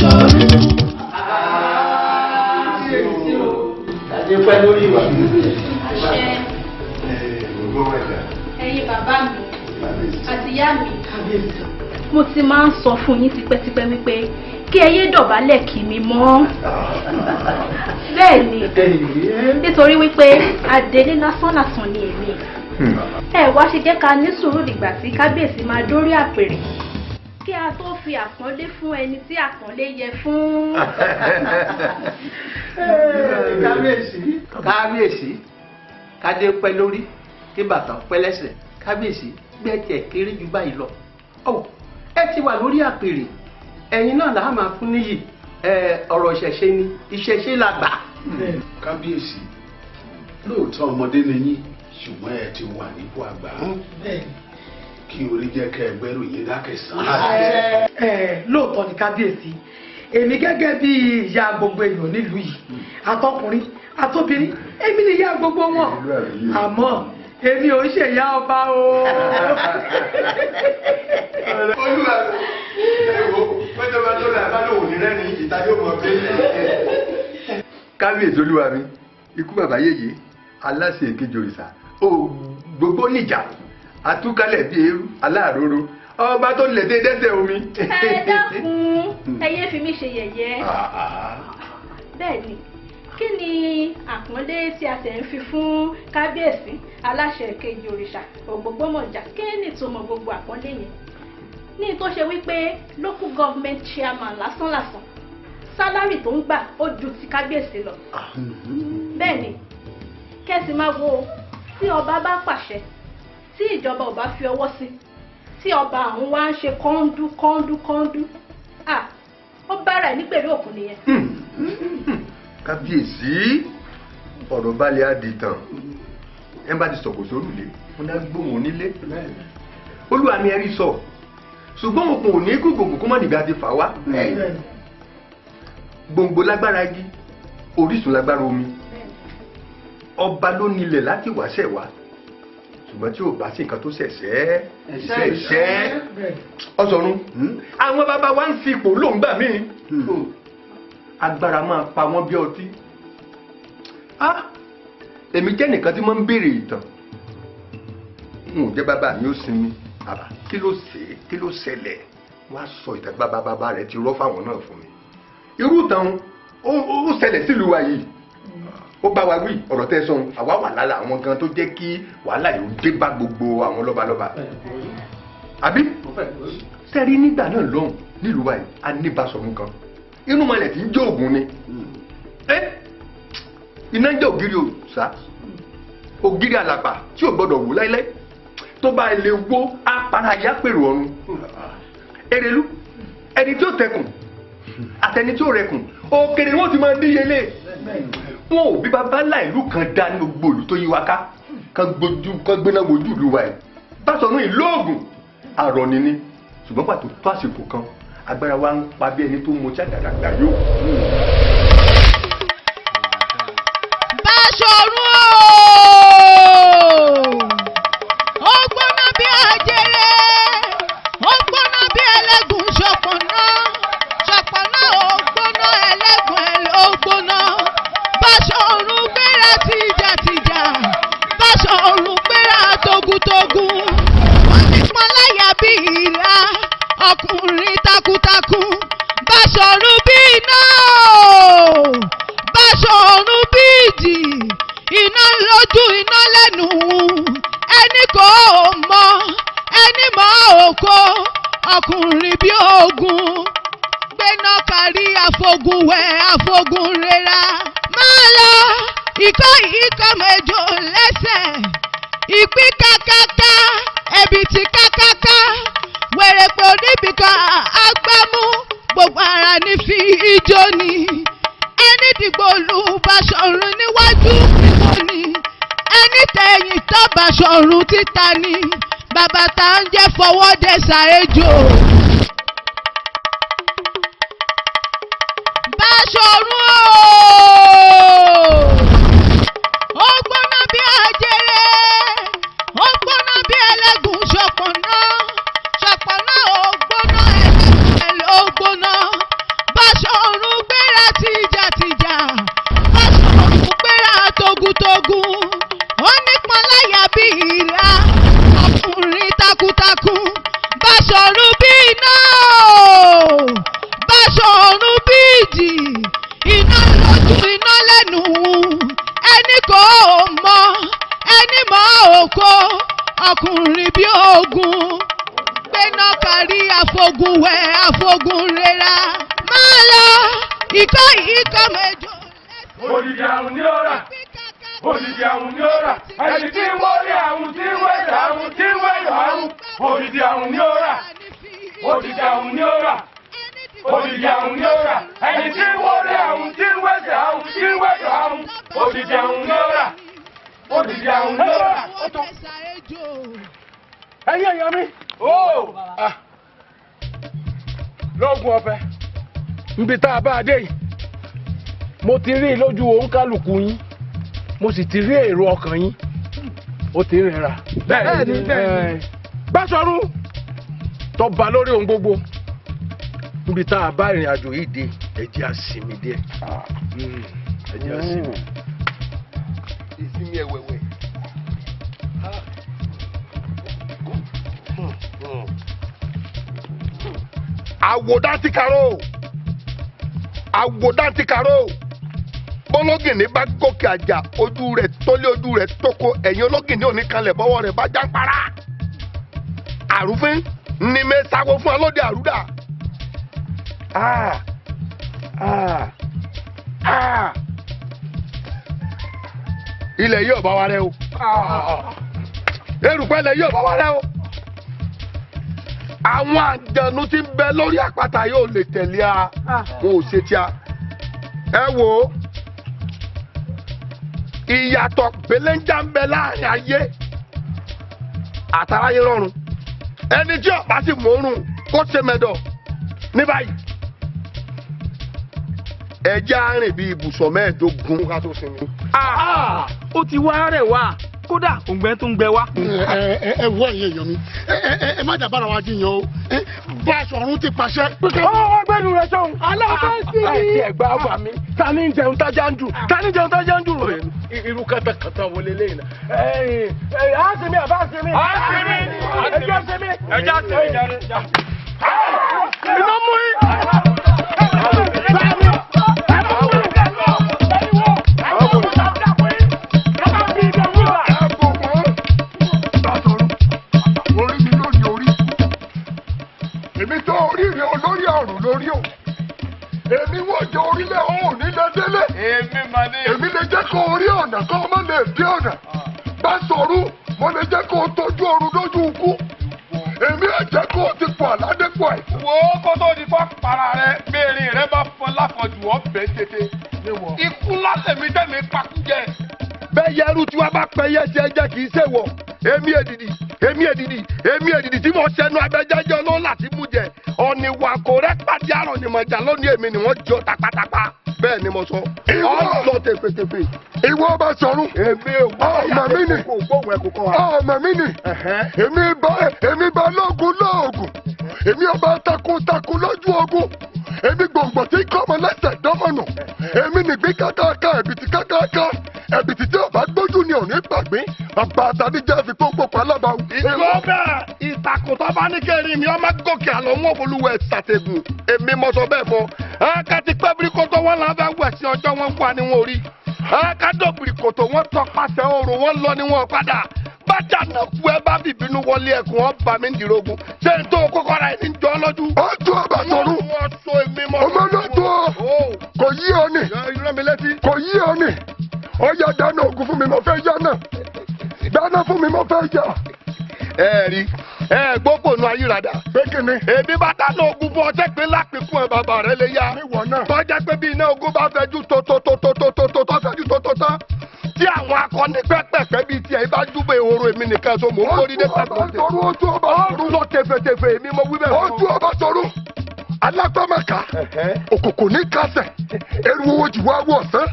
Báṣọ̀run. Adé pẹ́ lórí ìwà. Àṣẹ. Ẹ̀yin bàbá mi àti ìyá mi, mo ti máa ń sọ fún yín tipẹ́tipẹ́ wípé kí ẹ yé dọ̀bálẹ̀ kí mi mọ́. Bẹ́ẹ̀ ni, nítorí wípé adélé lásán lásán ni èmi. Ẹ wá ṣe jẹ́ ká ní sùúrù dìgbà tí kábíyèsí máa dórí àpèrè kí a tó fi àpọ́nlé fún ẹni tí àpọ́nlé yẹ fún. Kábíyèsí, kábíyèsí, kádé pẹ́ lórí, kí bàtà pẹ́ lẹ́sẹ̀. Kábíyèsí, gbẹ́jẹ̀ kéré ju báyìí lọ. Ọ̀ ẹ ti wà lórí àpèrè, ẹ̀yin náà làá máa fún níyì. Ọ̀rọ̀ ìṣẹ̀ṣe ni, ìṣẹ̀ṣe la gbà. Kábíyèsí, lóòótọ́ ọmọdé ni yín, ṣùgbọ́n ẹ ti wà nípò àgbà. Kí orí jẹ́ kẹ́ ẹ gbẹ́rù yín lákẹ̀sán. Ẹ lóòótọ́ ni kábíyèsí, èmi gẹ́gẹ́ bí ìyá gbogbo èèyàn nílùú yìí, àtọkùnrin àtobìnrin, èmi ni ìyá gbogbo wọn, àmọ́ èmi ò ń ṣe ìyá ọba o. Olúwa, ẹ wo pẹ́ẹ́tẹ́ bá tó rà bá lòun ní rẹ́ni ìta yóò mọ̀ pé. Kábíyèsí olúwa mi, ikú bàbá yèyé aláṣẹ èkejì òrìṣà ó gbogbo níjà àtúkálẹ̀ bíi eérú aláàróró ọba tó lè dé dẹ́sẹ̀ omi. Ẹ dákun, ẹ yé fi mí ṣe yẹ̀yẹ́. Bẹ́ẹ̀ ni, kí ni àpọ́nlé tí a tẹ̀ ń fi fún kábíyèsí aláṣẹ kejì òrìṣà Ògbógbòmọ̀jà? Kí ni ìtumọ̀ gbogbo àpọ́nlé yẹn? Ní tó ṣe wípé local government chairman lásánlàsàn, salary tó ń gbà ó ju ti kábíyèsí lọ. Bẹ́ẹ̀ ni, kẹ́sì máa wo, tí ọba bá pàṣẹ tí ìjọba ò bá fi ọwọ́ sí, tí ọba àwọn wá ń ṣe kọ́ńdú kọ́ńdú kọ́ńdú, ó bára ẹ̀ nípèrè òkun nìyẹn. Kábíyèsí, ọ̀rọ̀ balẹ̀ á di tàn. Ẹ bá ti sọ̀kò sórùlé wọn á gbóhùn onílé. Olúwa mi, ẹ rí sọ, ṣùgbọ́n òkun ò ní gògògò kó má nìgbà ti fà wá. Gbòǹgbò lágbára igi, orísun lágbára omi. Ọba ló nílẹ̀ láti wáṣẹ̀ wá, ṣùgbọ́n tí ò bá sí nǹkan tó ṣẹ̀ṣẹ̀ ṣẹ̀ṣẹ̀ ọ̀sọ̀run. Àwọn bàbá wa ń fipò lóǹgbà míì, agbára máa pa wọ́n bí ọtí. Èmi jẹ́ nìkan tí mo ń béèrè ìtàn. N ò jẹ́ bàbá mi ó sinmi. Bàbá, kí ló ṣe, kí ló ṣẹlẹ̀? Wọ́n á sọ ìtàn bàbá bàbá rẹ̀ ti rọ́ fáwọn náà fún mi. Irú ìtàn ó ṣẹlẹ̀ sílùú wa yìí, ó bá wa wí ọ̀rọ̀ tẹ́ sọ. Àwa wà lára àwọn gan tó jẹ́ kí wàhálà yìí ó dé bá gbogbo àwọn lọ́balọ́ba. Àbí sẹ́rí nígbà náà lọ́hùn nílùú wa yìí, a ní Basọ̀run kan, inú mọ̀lẹ̀ tí ń jẹ́ ògùn ni. Iná ń jẹ́ ògiri òòṣà, ògiri àlàpà tí ò gbọ́dọ̀ wó láíláí. Tó bá lè wó, apara ya pèrò ọ̀run. Erelu, ẹni tí ó tẹkùn àtẹni tí ó rẹkùn, òkèrè wọn ti máa díyelé. Wọn ò bí bàbá ńlá ìlú kan dá ní gbogbo ìlú tó yí wa ká kan gbójú kan gbéná wojú ìlú wa yìí. Basọ̀run ìlú ògùn àrọ̀ ni, ṣùgbọ́n pàtó tó àsìkò kan, agbára wa ń pa bí ẹni tó mu tí àgàdàgbà yó. Báṣọ̀run o, ó gbóná bí ajere, ó gbóná bí ẹlẹ́gùn ṣọ̀pọ̀nà, ṣọ̀pọ̀nà ó gbóná, ẹlẹ́gùn ẹ̀ ló gbóná. Báṣọ̀run gbéra tìjàtìjà, Báṣọ̀run gbéra togun-togun, wọ́n ti pọ́n láyà bí ìlà, ọkùnrin takuntakun. Báṣọ̀run bí iná o, Báṣọ̀run bí ìjì, iná lójú iná lẹ́nu, ẹni kò mọ ẹni mọ òkò, ọkùnrin bí ogun, gbéná kárí àfogunwẹ̀ àfogunrera. Máa lọ ikọ́ ikọ́ mẹ́jọ lẹ́sẹ̀, ìpín kákáká, ẹ̀bìtì kákáká, wẹ̀rẹ̀pẹ̀ oníbìkan agbámú, gbogbo ara ní fi ijó ni. Ẹni dìgbò lu Báṣọ̀run níwájú kíkọ́ ni, ẹni tẹ̀yìn tó Báṣọ̀run títa ni, bàbá tá ń jẹ́ fọwọ́ dẹ́sà ejò. Báṣọ̀run o, ó gbóná bí ajere, ó gbóná bí ẹlẹ́gùn ṣọ̀pọ̀nà, ṣọ̀pọ̀nà ó gbóná, ẹlẹ́gùn ẹ̀ ló gbóná. ìjì, iná lójú iná lẹ́nu, ẹni kò mọ ẹni mọ òkò, ọkùnrin bí ogun gbéná kárí àfogun wẹ̀ àfogun rera máa lọ ikọ́ ikọ́ mẹ́jọ. Òdìdí àwọn ní ó rà, òdìdí àwọn ní ó rà, ẹni tí ń wọlé àwọn tí ń wẹ̀yọ̀ àwọn tí ń wẹ̀yọ̀ àwọn, òdìdí àwọn ní ó rà, òdìdí àwọn ní ó rà, òdìdí àwọn ní ó rà, ẹni tí ń wọlé àwọn tí ń wẹ̀yọ̀ àwọn tí ń wẹ̀yọ̀ àwọn, òdìdí àwọn ní ó rà, òdìdí àwọn ní ó rà. Ẹ̀yin èèyàn mi lóògùn ọ̀fẹ́ níbi tá a bá a dé yìí, mo ti rí i lójú òǹkálùkù yín, mo sì ti rí èrò ọkàn yín, ó ti ń rẹra. Bẹ́ẹ̀ni, bẹ́ẹ̀ni. Báṣọ̀run tó ba lórí ohun gbogbo, níbi tá a bá ìrìn àjò yìí dé, ẹ jẹ́ á sinmi díẹ̀. Ẹ jẹ́ á sinmi. Ìsinmi ẹ̀wẹ̀wẹ̀. Àwòdá ti kàró, àwòdá ti kàró, bọ́lọ́gìnì bá gòkè àjà, ojú rẹ̀ tólé, ojú rẹ̀ tóko, ẹ̀yìn ológìnní òní kanlẹ̀ bọ́wọ́ rẹ̀ bá jápara. Àrùfín ni mi sago fún alóde àrúdà. Ah, ah, ah. Ilẹ̀ yìí ò bá wa rẹ o, erùpẹ̀ ilẹ̀ yìí ò bá wa rẹ o. Àwọn àjànú tí ń bẹ lórí àpáta yóò lè tẹ̀lé a, wọn ò ṣe tí a. Ẹ wo ìyàtọ̀ belenja ń bẹ láàrin ayé àtàráyé rọrùn. Ẹni tí ọ̀pá sì mòórùn kó ṣe mẹ́dọ̀ ní báyìí. Ẹjẹ́ á rìn bí ibùsọ̀ 15 ká tó sinmi. Ó ti wá rẹ̀ wá, kódà òǹgbẹ tó ń gbẹ wá. Ẹ ẹ wọ ẹ̀yin èèyàn mi, ẹ ẹ ẹ má dàbára wa jiyàn o. Báṣọ̀run ti pàṣẹ. Ó gbẹ́nu rẹ̀ sọ̀hún. Aláfẹ́ sí i. Àìsí ẹ̀gbá ọba mi, ta ni ń jẹun tájá ń dù, ta ni ń jẹun tájá ń dù rẹ̀? Irú kàtàkàtà wo leléyìí náà? Ẹ á sinmi àbá sinmi. Á sinmi. Ẹjọ́ sinmi. Ẹjọ́ sinmi jàre. Iná mú yín. Orí mi lónìí orí, èmi tó orí rẹ olórí àrùn lórí o, èmi wọ́n jẹ orílẹ̀ òun nílẹ̀ délé, èmi lè jẹ́ kó orí ọ̀nà kó o má lè dé ọ̀nà. Báṣọ̀run, mo lè jẹ́ kó o tọ́jú oorun lójú ikú, èmi ò jẹ́ kó o ti pọ̀ aládépọ̀ ẹ̀. Wo kó tó di fọ́ para rẹ, béèrè rẹ bá fọ láfọ̀jù ọ̀bẹ tètè. Ikú lásẹ̀mí tẹ̀mí pakújẹ. Bẹ́ẹ̀ yẹrù tí wàá bá pẹ́ yẹ ṣe jẹ́ kì í ṣe wọ̀. Èmi èdìdì, èmi èdìdì, èmi èdìdì tí mo ṣẹnu abẹ́jẹ́jẹ́ ló láti mú jẹ. Ọ̀nìwà kò rẹ́ pàdé àrùn ni mọ̀jà lónìí, èmi ni wọ́n jọ tapatapa. Bẹ́ẹ̀ ni mo sọ. Ọ̀lọ́ tẹ̀fẹ̀tẹ̀fẹ̀. Ìwọ Báṣọ̀run, ọmọ mi ni, ọmọ mi ni, èmi bá lóògùn lóògùn, èmi ọba takuntakun lójú ogun, èmi gbòǹgbò tí kọ́ ọmọ lẹ́sẹ̀ dánmọ̀nà, èmi nìgbín kákáká, ẹ̀bìtì kákáká, ẹ̀bìtì tí ọba gbójú ni òní gbàgbé, bàbá àtàdíjà fi pọ́npọ́n pa alábàáwò. Ìgbọ́ bẹ́ẹ̀ ìtàkùn tó bá ní kẹrin mi ọmọ gòkè àlọ́ wọn olúwẹ̀ ṣàtẹ̀gùn, èmi mọ̀ sọ bẹ́ẹ̀ fọ. Ká ti pẹ́ birikoto wọn là ń fẹ́ wẹ̀ sí ọjọ́ wọn wà ní wọn orí. Ká dọ̀ birikoto wọn tọpasẹ̀ oòrùn wọn lọ ní wọn padà. Bájà náà kú ẹ bá bìbínú wọlé ẹkùn wọn bá mi ń dìrógun. Ṣé n tó kókó ra ẹni jọ lójú? Ó tó Báṣọ̀run, ọmọ náà tó kò yí ọ ni, kò yí ọ ni, ó yá dáná ogun fún mi, mo fẹ́ yá náà, dáná fún mi, mo fẹ́ yá. Ẹ rí ẹ gbókòónú ayírada. Pé kí ni? Èmi bá dáná ogun fún ọjọ́ pé lápẹ̀kún ẹ bàbá rẹ lè yá. Tọ́jà pé bí iná ogun bá fẹjú tótótótótótótó tó fẹjú tótó tán. Tí àwọn akọni pẹ́pẹ́pẹ́ bíi tiẹ̀ bá júbọ̀ ehoro, èmi nìkan so mò ń kórìí dé pàtó. Ó tó Báṣọ̀run, lọ tẹfẹtẹfẹ, èmi mo wí bẹ́ẹ̀. Ó tó Báṣọ̀run, alápámàkà òkòkò ní kásẹ̀, eru owó jù wá wọ̀ ọ̀sán,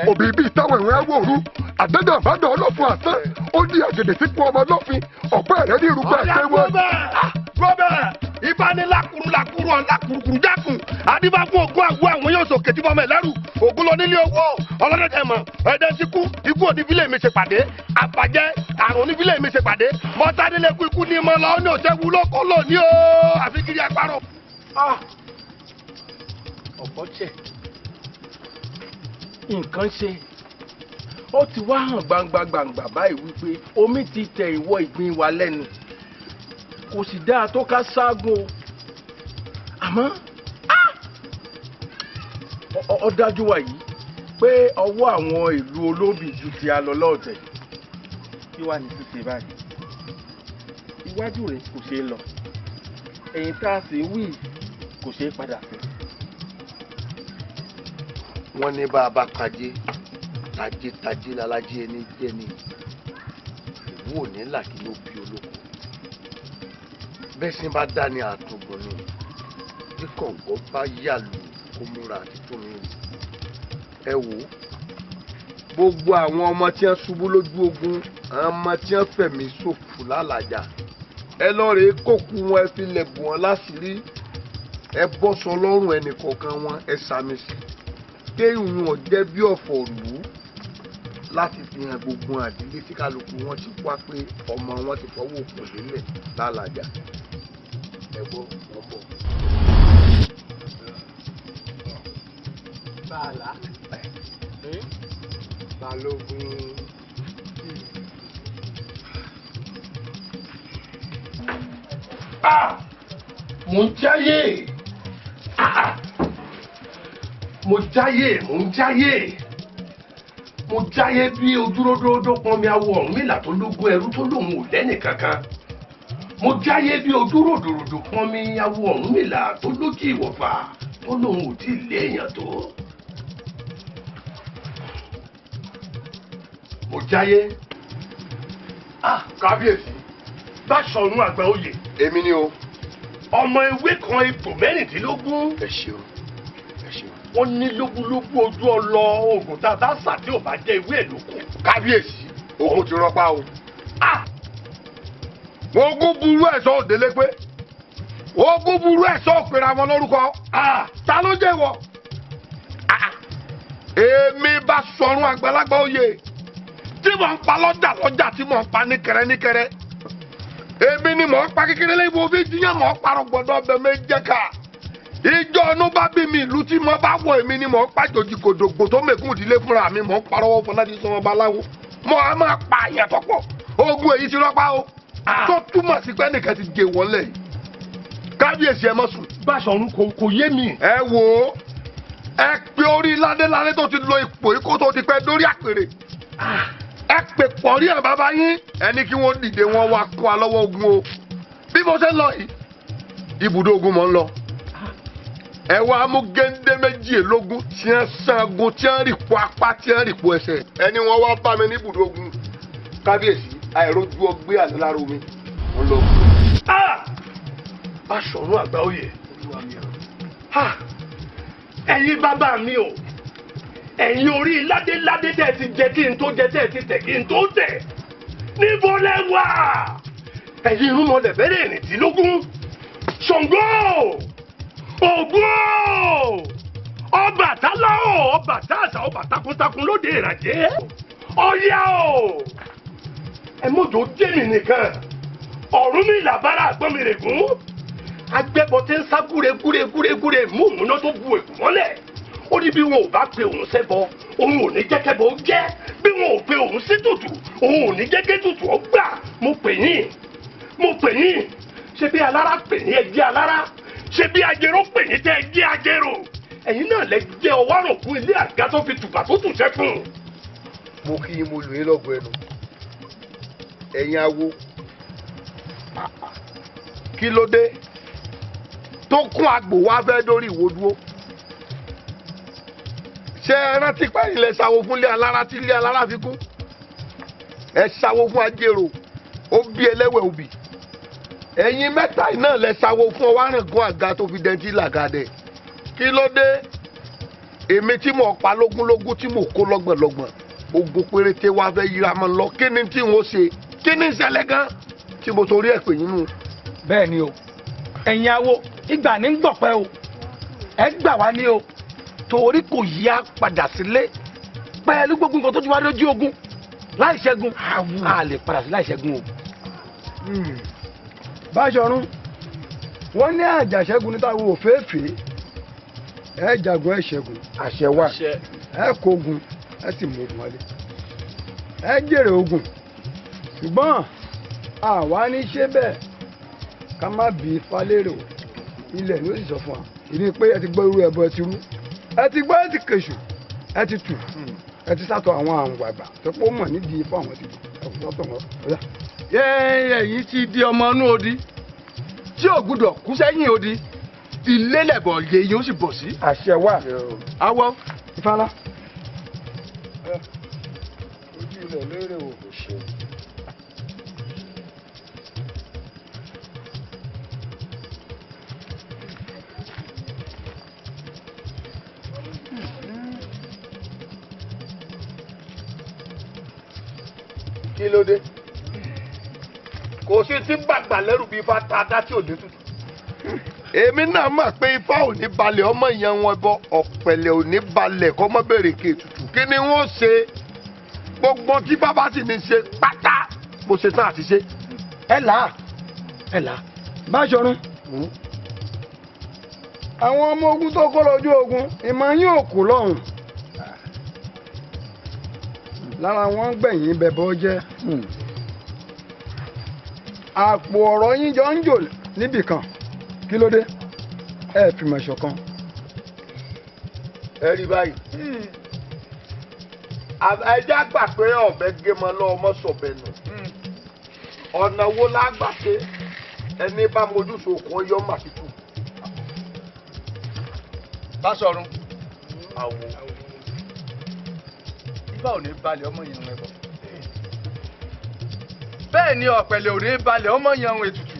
òbí bíi táwọn ìwé wò rú, àdẹ́dà àbádọ́ ọlọ́fun àsán, ó di àgèdè sípò ọmọ ọlọ́fin, ọ̀pẹ́ rẹ̀ ní irúgbà ẹ̀ṣẹ̀ wọn. Rọ́bẹ̀ ìbánilakuru lakuru ọ̀làkùrùkùrù jákùn adífá fún ogún àgbo àwọn yóò sòkè tí fọmọ ẹlẹ́rù ògún lọ nílé owó ọlọ́dẹ̀dẹ̀ mọ̀ ẹ̀dẹ̀ síkú ikú onífílẹ̀ mi ṣe pàdé àbàjẹ́ àrùn onífílẹ̀ mi ṣe pàdé mọ́tàdínlẹ́kù ikú ní mọ́ lọ ní òṣèwú lóko lónìí o àfi kiri àparò. Ọ̀pọ̀ tẹ̀. Nǹkan ṣe ó ti wá hàn gbangba gbangba báyìí wípé omi ti tẹ ìwọ ìgbín wa lẹ́nu, kò sì dáa tó ká ságun o. Àmọ́ ó dájú wa yìí pé ọwọ́ àwọn ìlú olóbì ju ti a lọ lọ́ọ̀tẹ̀. Kí wàá ní ṣíṣe báyìí? Iwájú rẹ̀ kò ṣeé lọ, ẹ̀yìn tá a sì wí kò ṣeé padà sí. Wọ́n ní bá a bá pàdé tajé tajé lálájé ẹni jẹ́ ni ìwú òní là kí ló bí olóko. Bẹ́ẹ̀ sì bá dá ní àtúngbọ̀n ni bí kọ̀ǹgọ́ bá yà lù kó múra àti tó mi rù. Ẹ wò ó, gbogbo àwọn ọmọ tí wọ́n ṣubú lójú ogun, àwọn ọmọ tí wọ́n fẹ̀mí ṣòfò lálàjà, ẹ lọ rèé kókù wọn, ẹ fi lẹ̀ bù wọn láṣìírí, ẹ bọ́sọ lọ́rùn ẹnì kọ̀ọ̀kan wọn, ẹ sàmì sí kéèyàn wọn jẹ́ bí ọ̀fọ̀ lù ú láti fi hàn gbogbo àdílé tí kálukú wọn ti wá pé ọmọ wọn ti fọwọ́ òkun lélẹ̀ lálàjà. Ẹ gbọ́ wọn bọ̀. Bàálà Balógun. Mo ń jáyé, mo jáyé, mo ń jáyé, mo jáyé bí ojúródódó pọnmi awo Ọ̀rúnmìlà tó lógún ẹrú tó lòun ò lẹ́nì kankan. Mo jáyé bí ojúròdòròdò pọnmi awo Ọ̀rúnmìlà tó lójú ìwọ̀fà tó lòun ò tí ì léèyàn tó. Mo jáyé. Kábíyèsí. Báṣọ̀run àgbà oyè. Èmi ni o. Ọmọ ewé kan ipò 16. Ẹ ṣeun, ẹ ṣeun. Wọ́n ní lógúnlógún ojú ọlọ oògùn tá a bá sà tí ò bá jẹ́ ewé ẹ̀ ló kù. Kábíyèsí, ogun ti rọpa o. Ogun burú ẹ̀sọ́ òdélé pé ogun burú ẹ̀sọ́ òpèrè àwọn lórúkọ. Ta ló jẹ́ ìwọ? Èmi Báṣọ̀run àgbàlagbà oyè tí mò ń pa lọ́jà lọ́jà, tí mò ń pa níkẹrẹ níkẹrẹ. Èmi ni mò ń pa kékeré lẹ́yìn mo fi jiyàn, mò ń parọ́ gbọ́dọ̀ ọbẹ̀ méjì ká. Ìjọ ọ̀nù bá bí mi ìlú tí mo bá wọ, èmi ni mò ń pàjòjì kòdògbò tó mẹ̀kún ìdílé fúnra mi, mò ń parọ́wọ́ fún láti sọ ọba aláwo. Mo á máa pa àyàn tó pọ̀. Ogun èyí ti rọ́pá o. Tó túmọ̀ sí pé nìkan ti gé wọ́n lẹ̀ yìí. Kábíyèsí, ẹ má sùn. Báṣọ̀run kò yé mi. Ẹ wò ó, ẹ pe orí ládéládé tó ti lo ipò yìí kó tó di pẹ́ dórí àpèrè. Ẹ pè pọ̀rí ẹ̀ bàbá yín, ẹ ní kí wọ́n dìde, wọ́n wá kó wa lọ́wọ́ ogun o. Bí mo ṣe ń lọ yìí, ibùdó ogun mò ń lọ. Ẹ wá mú géńdé 22 tí wọ́n sangun, tí wọ́n rìpọ̀ apá, tí wọ́n rìpọ̀ ẹsẹ̀. Ẹni wọ́n wá bá mi ní ibùdó ogun. Kábíyèsí, àìrójú ọgbẹ́ àná lára omi ń lọ. Báṣọ̀run àgbà oyè, ẹ̀yin bàbá mi o, ẹ̀yin orí ládéládé tẹ̀ ti jẹ kí n tó jẹ, tẹ̀ ti tẹ̀ kí n tó tẹ̀, níbo lẹ wà? Ẹ̀yin irúnmọlẹ̀ bẹ̀rẹ̀ 16, Ṣàngó, Ògún, Ọbàtálá o, Ọbàtásà, ọba takuntakun lóde ìràjẹ́, Ọya o, ẹ mọ̀jọ́ jẹ́mi nìkan, Ọ̀rúnmìlà bára àgbọ̀nmìrègún, agbẹ́bọ tí ń sá gúre gúre gúre gúre mú òmùná tó bu èkó mọ́lẹ̀. Ó ní bí wọn ò bá pe òun sẹ́bọ, òun ò ní jẹ́ kẹ́bọ ó jẹ́. Bí wọn ò pe òun sí tùtù, òun ò ní jẹ́ kí tùtù ó gbà. Mo pè yín, mo pè yín. Ṣé bí alára pè yín, ẹ jẹ́ alára? Ṣé bí ajérò pè yín, tẹ́ ẹ jẹ́ ajérò? Ẹ̀yin náà lẹ jẹ́ ọwárùn kún ilé àga tó fi tùbà tó tù sẹ́kùn. Mo kí yín, mo lù yín lọ́gọ̀ ẹnu. Ẹ̀yin awo, kí ló dé tó kún àgbò wá fẹ́ dórí ìwò dúró? Ṣé ẹ rántí pé ilẹ̀ ṣàwo fún ilé alára tí ilé alára fi kú? Ẹ ṣàwo fún ajérò, ó bí ẹlẹ́wẹ̀ òbí. Ẹ̀yin mẹ́ta náà lẹ ṣàwo fún ọwárangún àga tó fi dẹ́ntì làgàdẹ̀. Kí ló dé? Èmi tí mò ń pa lógúnlógún, tí mò ń kó lọ́gbọ̀nlọ́gbọ̀n, ogun péréte wá fẹ́ yíra mọ́ lọ. Kí ni tí n ó ṣe? Kí ni ìṣẹ̀lẹ̀ gan tí mo torí ẹ̀ pè yín nù? Bẹ́ẹ̀ ni o, ẹ̀yin awo, ìgbà ní gbọ̀pẹ́ o, ẹ gbà wá ní o, torí kò yí á padà sílé pẹ̀lú gbogbo nǹkan tó ti wá lójú ogun láì ṣẹ́gun. A lè padà sí láì ṣẹ́gun o. Báṣọ̀run, wọ́n ní àjàṣẹ́gun ní táwọn òféèfé Ẹ jagun ẹ ṣẹ́gun. Àṣẹ wà. Ẹ kógun ẹ sì mú ogun wálé. Ẹ jèrè ogun. Ṣùgbọ́n àwa ní ṣe bẹ́ẹ̀ ká má bí ifá lérè o. Ilẹ̀ ni ó sì sọ fún wa. Ìní pé ẹ ti gbọ́ irú ẹbọ ẹ ti rú. Ẹ ti gbọ́ ẹ ti kèṣù. Ẹ ti tù. Ẹ ti sátọ̀ àwọn àrùn àgbà tó pọ̀ mọ̀ nídìí ifá àwọn ti tù. Ẹ kò sátọ̀ wọn. Ọ̀yá. Ẹ̀yin ti di ọmọ inú odi tí ò gbúdọ̀ kú sẹ́yìn odi, ilé lẹ̀bọ̀ yẹ yín ó sì bọ̀ sí. Àṣẹ wà. Awọ. Ifá ńlá. Ojú ilẹ̀ lérè o. Kí ló dé? Kò sí tí gbàgbà lẹ́rù bí ifá ta dá tí ò ní tutù. Èmi náà mọ̀ pé ifá ò ní balẹ̀ ọmọ ìyẹn wọn bọ, ọ̀pẹ̀lẹ̀ ò ní balẹ̀ kọ́ mọ́ bèrè kí ètùtù. Kí ni wọ́n ṣe? Gbogbo tí bàbá sì ní ṣe pátá mo ṣe tán àti ṣe. Ẹ là á, ẹ là á. Báṣọ̀run. Àwọn ọmọ ogun tó kó lójú ogun, ìmọ̀ yín ò kú lọ́hùn. Lára wọn gbẹ̀yìn bẹ̀bọ̀ jẹ́. Àpò ọ̀rọ̀ yín jọ ń jò níbì kan. Kí ló dé? Ẹ fìmọ̀ ṣọ̀kan. Ẹ rí báyìí. Ẹja gbà pé ọ̀bẹ gémọ lọ́wọ́ mọ́ sọ̀bẹ nù. Ọ̀nà wo la gbà ṣe? Ẹni bá mojúṣe okùn ọyọ́ mà sí tù. Báṣọ̀run. Àwò. Ifá ò ní balẹ̀ ọmọ yẹn wọn bọ̀. Bẹ́ẹ̀ ni ọ̀pẹ̀lẹ̀ ò ní balẹ̀ ọmọ yẹn wọn ètùtù.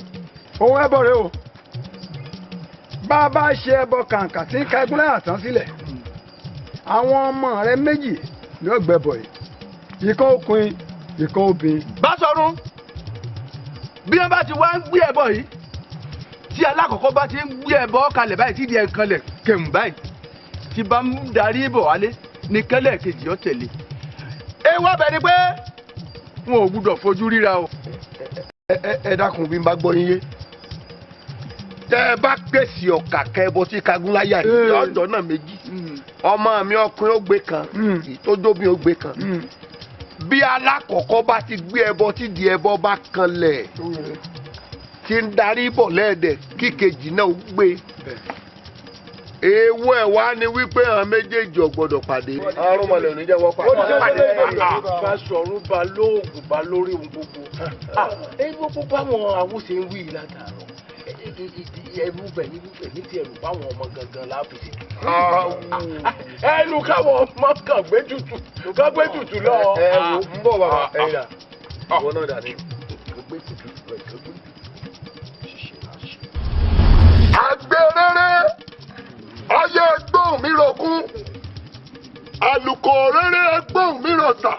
Ohun ẹbọ rẹ o. Bá a bá ṣe ẹbọ kàǹkà tí ń ka ẹgún láyà tán sílẹ̀. Àwọn ọmọ rẹ méjì ni ó gbẹbọ yìí. Ìkan ọkùnrin, ìkan obìnrin. Báṣọ̀run, bí wọ́n bá ti wá ń gbé ẹbọ yìí, tí alákọ̀ọ́kọ́ bá ti ń gbé ẹbọ kalẹ̀ báyìí, tí ìdí ẹ̀ kanlẹ̀ kẹ̀mù báyìí, tí bá ń darí bọ̀ wálé, ní kẹ́lẹ̀ kejì ó tẹ̀lé. Ewu ọbẹ̀ ni pé wọn ò gbúdọ̀ fojú ríra o. Ẹ dákun bí n bá gbọ́ yín yé. Tẹ́ ẹ bá pèsè ọ̀kà kẹ́bọ sí Kagúnláyà yìí lọ́jọ́ náà méjì. Ọmọ mi ọkùnrin ó gbé kan, ìtójóbìn ó gbé kan. Bí alákọ̀ọ́kọ́ bá ti gbé ẹbọ tí di ẹbọ bá kanlẹ̀ tí ń darí bọ̀ lẹ́ẹ̀dẹ̀ kí kejì náà ó gbé. Ewu ẹ̀ wá ni wípé àwọn méjèèjì ò gbọ́dọ̀ pàdé. Àrùn mọ̀lẹ́ ò ní jẹ́ wọ́n pàdé. Báṣọ̀run ba lóògùn ba lórí ohun gbogbo. Gbogbo báwọn awúṣe ń wí látàárọ̀. Ẹrú bẹ̀ ní ní ti ẹrù báwọn ọmọ gangan láàfin sí. Ẹnu káwọn ọmọ kan gbé tutù kan gbé tutù lọ. Ẹ wo ń bọ̀ bàbá ẹ̀yìn dà ìwọ náà dà ní. Àgbèrèrè ayé ẹgbọ́n mi rògún, àlùkò rere ẹgbọ́n mi rọ̀tà,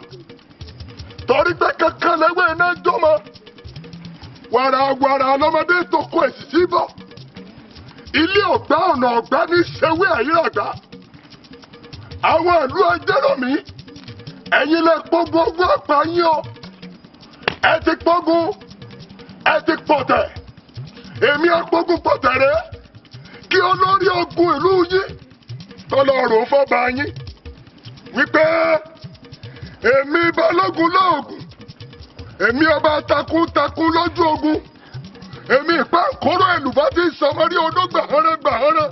torí pé kankan lẹ́wọ́ iná jọmọ, wàràwàrà lọ́mọdé tó kó èsì sí bọ̀, ilé ọ̀gbá ọ̀nà ọ̀gbá ní ṣewé àyíràgbá, àwọn ìlú Ajérọ̀mí, ẹ̀yin lẹ gbógun ogún ọ̀pá yín o, ẹ ti gbógun, ẹ ti pọ̀tẹ̀, èmi agbógun pọ̀tẹ̀ rẹ. Kí olórí ogun ìlú yín tọlọ́run fọba yín wípé èmi balógun lóògùn, èmi ọba takuntakun lójú ogun, èmi ìpá kóró èlùbọ́ tí ń sọmọrí odó gbàhánrán gbàhánrán,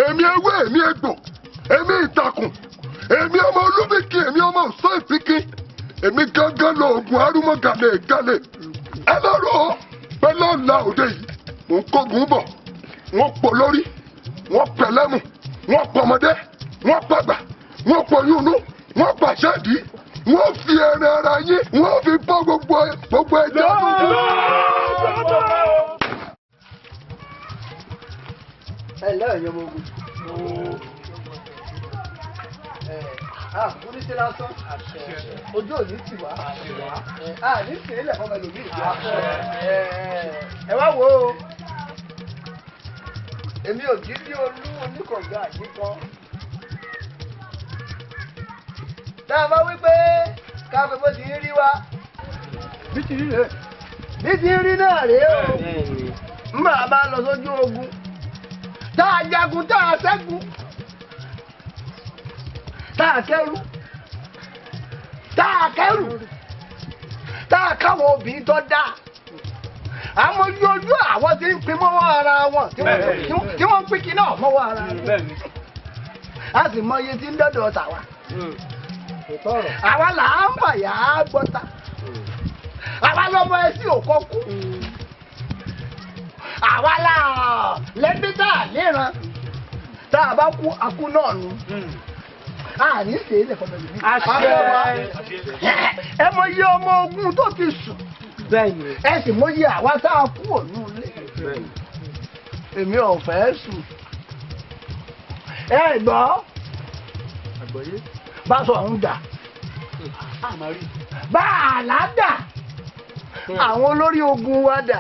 èmi ewé èmi egbò, èmi ìtàkùn, èmi ọmọ olúbìkì, èmi ọmọ òsó ìfìkì, èmi gángan lóògùn arúmọ gàlè gàlè. Ẹ lọ́rọ̀ pé lọ́la òde yìí mò ń kógun bọ̀. Wọ́n pọ̀ lórí, wọ́n pẹ̀lẹ́mù, wọ́n pọ̀mọdé, wọ́n pàgbà, wọ́n pọ̀yúnú, wọ́n pàṣẹ́dì, wọ́n fi ẹran ara yín, wọ́n fi bọ́ gbogbo ẹja tó jù. Ẹ lẹ́yìn ọmọ ogun. Àkúrí sí lásán, ojú òní tì wá, àní sì ilẹ̀ fọmọ ẹlòmíì. Ẹ wá wo o. Èmi ò jí ní olú oníkànga àyíkan. Tá a bá wí pé ká fẹ́ bó ti ń rí wá. Bí ti rí rèé. Bí ti ń rí náà rèé o. Ń bá a bá lọ sójú ogun. Tá a jagun tá a ṣẹ́gun. Tá a kẹ́rù tá a kẹ́rù tá a káwọn obìnrin tó dáa àmọ́ yọjú àwọn tí ń pin mọ́wọ́ ara wọn tí wọ́n ń pín kí náà mọ́wọ́ ara wọn a sì mọ iye tí ń dọ́dọ̀ tàwa àwa là ń fàyà gbọ́ta àwa lọ́mọ ẹ sí òkọ kú àwa là lẹ́bí tá a léran tá a bá kú akú náà nù a ní sèé lè fọmọ ìlú. Ẹ mọ iye ọmọ ogun tó ti sùn ẹ sì mọ iye àwa tá a kú ònú ilé. Èmi ò fẹ́ sùn. Ẹ gbọ́ bá sọ ń dà bá àlá dà àwọn olórí ogun wa dà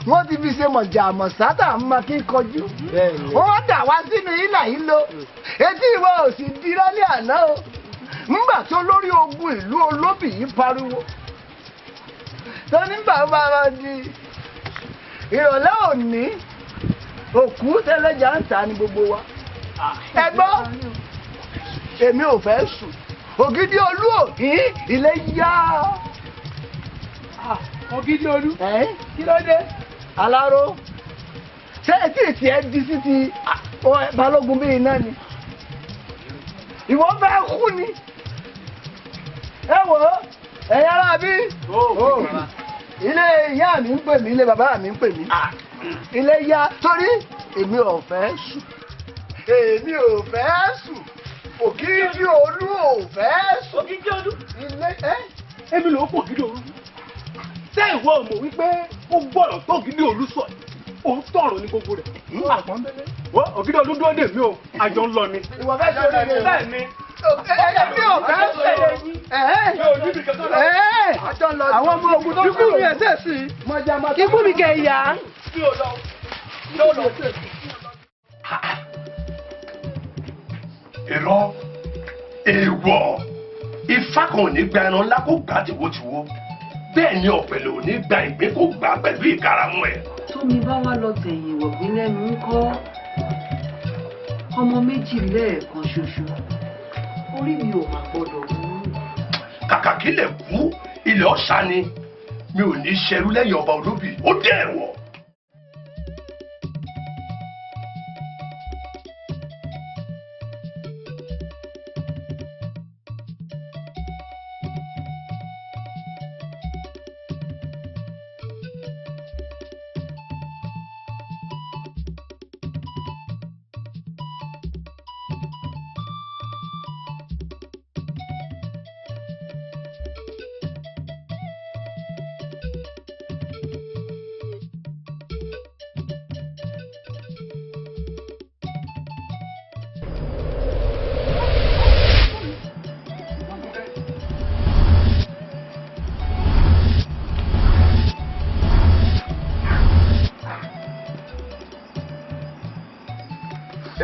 wọ́n ti fi ṣe mọ̀jà mọ̀sátà máa kí kọjú wọ́n dà wá sínú ìlà yìí lọ etí ìwọ ò sì di lálẹ́ àná o ńgbà tó lórí ogun ìlú olóbì yìí pariwo tó nígbà máa di ìrọ̀lẹ́ òní òkú tẹ́lẹ̀jà ń ta ni gbogbo wa ẹ gbọ́ èmi ò fẹ́ sùn Ògidì Olú òní ilé yá. Ògidì Olú kí ló dé? Aláró ṣé etí ìtì ẹ di sí ti balógun bíi iná ni ìwọ fẹ́ kú ni ẹ wò ó ẹ̀yin ará bí ilé ìyá mi ń pè mí ilé bàbá mi ń pè mí ilé yá torí èmi ò fẹ́ sùn èmi ò fẹ́ sùn Ògidì Olú ò fẹ́ sùn. Ògidì Olú ilé ẹ èmi ló kó Ògidì Olú ṣé ìwọ ò mọ̀ wípé ó gbọ́dọ̀ tó Ògidì Olú sọ òun tọ̀rọ̀ ní gbogbo rẹ̀. Ògidì Olú dúró dè mí o àjọ ń lọ ni. Ìwọ fẹ́ ṣe oríire bẹ́ẹ̀ ni. Èmi ò fẹ́ sùn. Àwọn ọmọ ogun tó Ikú mi ẹsẹ̀ sí i. Ikú mi kẹ̀ yá. Irọ́ èèwọ̀ ifá kan ò ní gba ẹran ńlá kó gbà tìwótìwó bẹ́ẹ̀ ni ọ̀pẹ̀lẹ̀ ò ní gba ìgbín kó gbà pẹ̀lú ìkarahun ẹ̀. Tómi bá wá lọ tẹ̀yìn wọ̀gbìn lẹ́nu ń kọ́ ọmọ méjì lẹ́ẹ̀kan ṣoṣo orí mi ò mà gbọ́dọ̀ wú. Kàkà kílẹ̀ kú ilẹ̀ ọ̀sà ni mi ò ní ṣerú lẹ́yìn ọba olóbì ó dé ẹ̀wọ̀.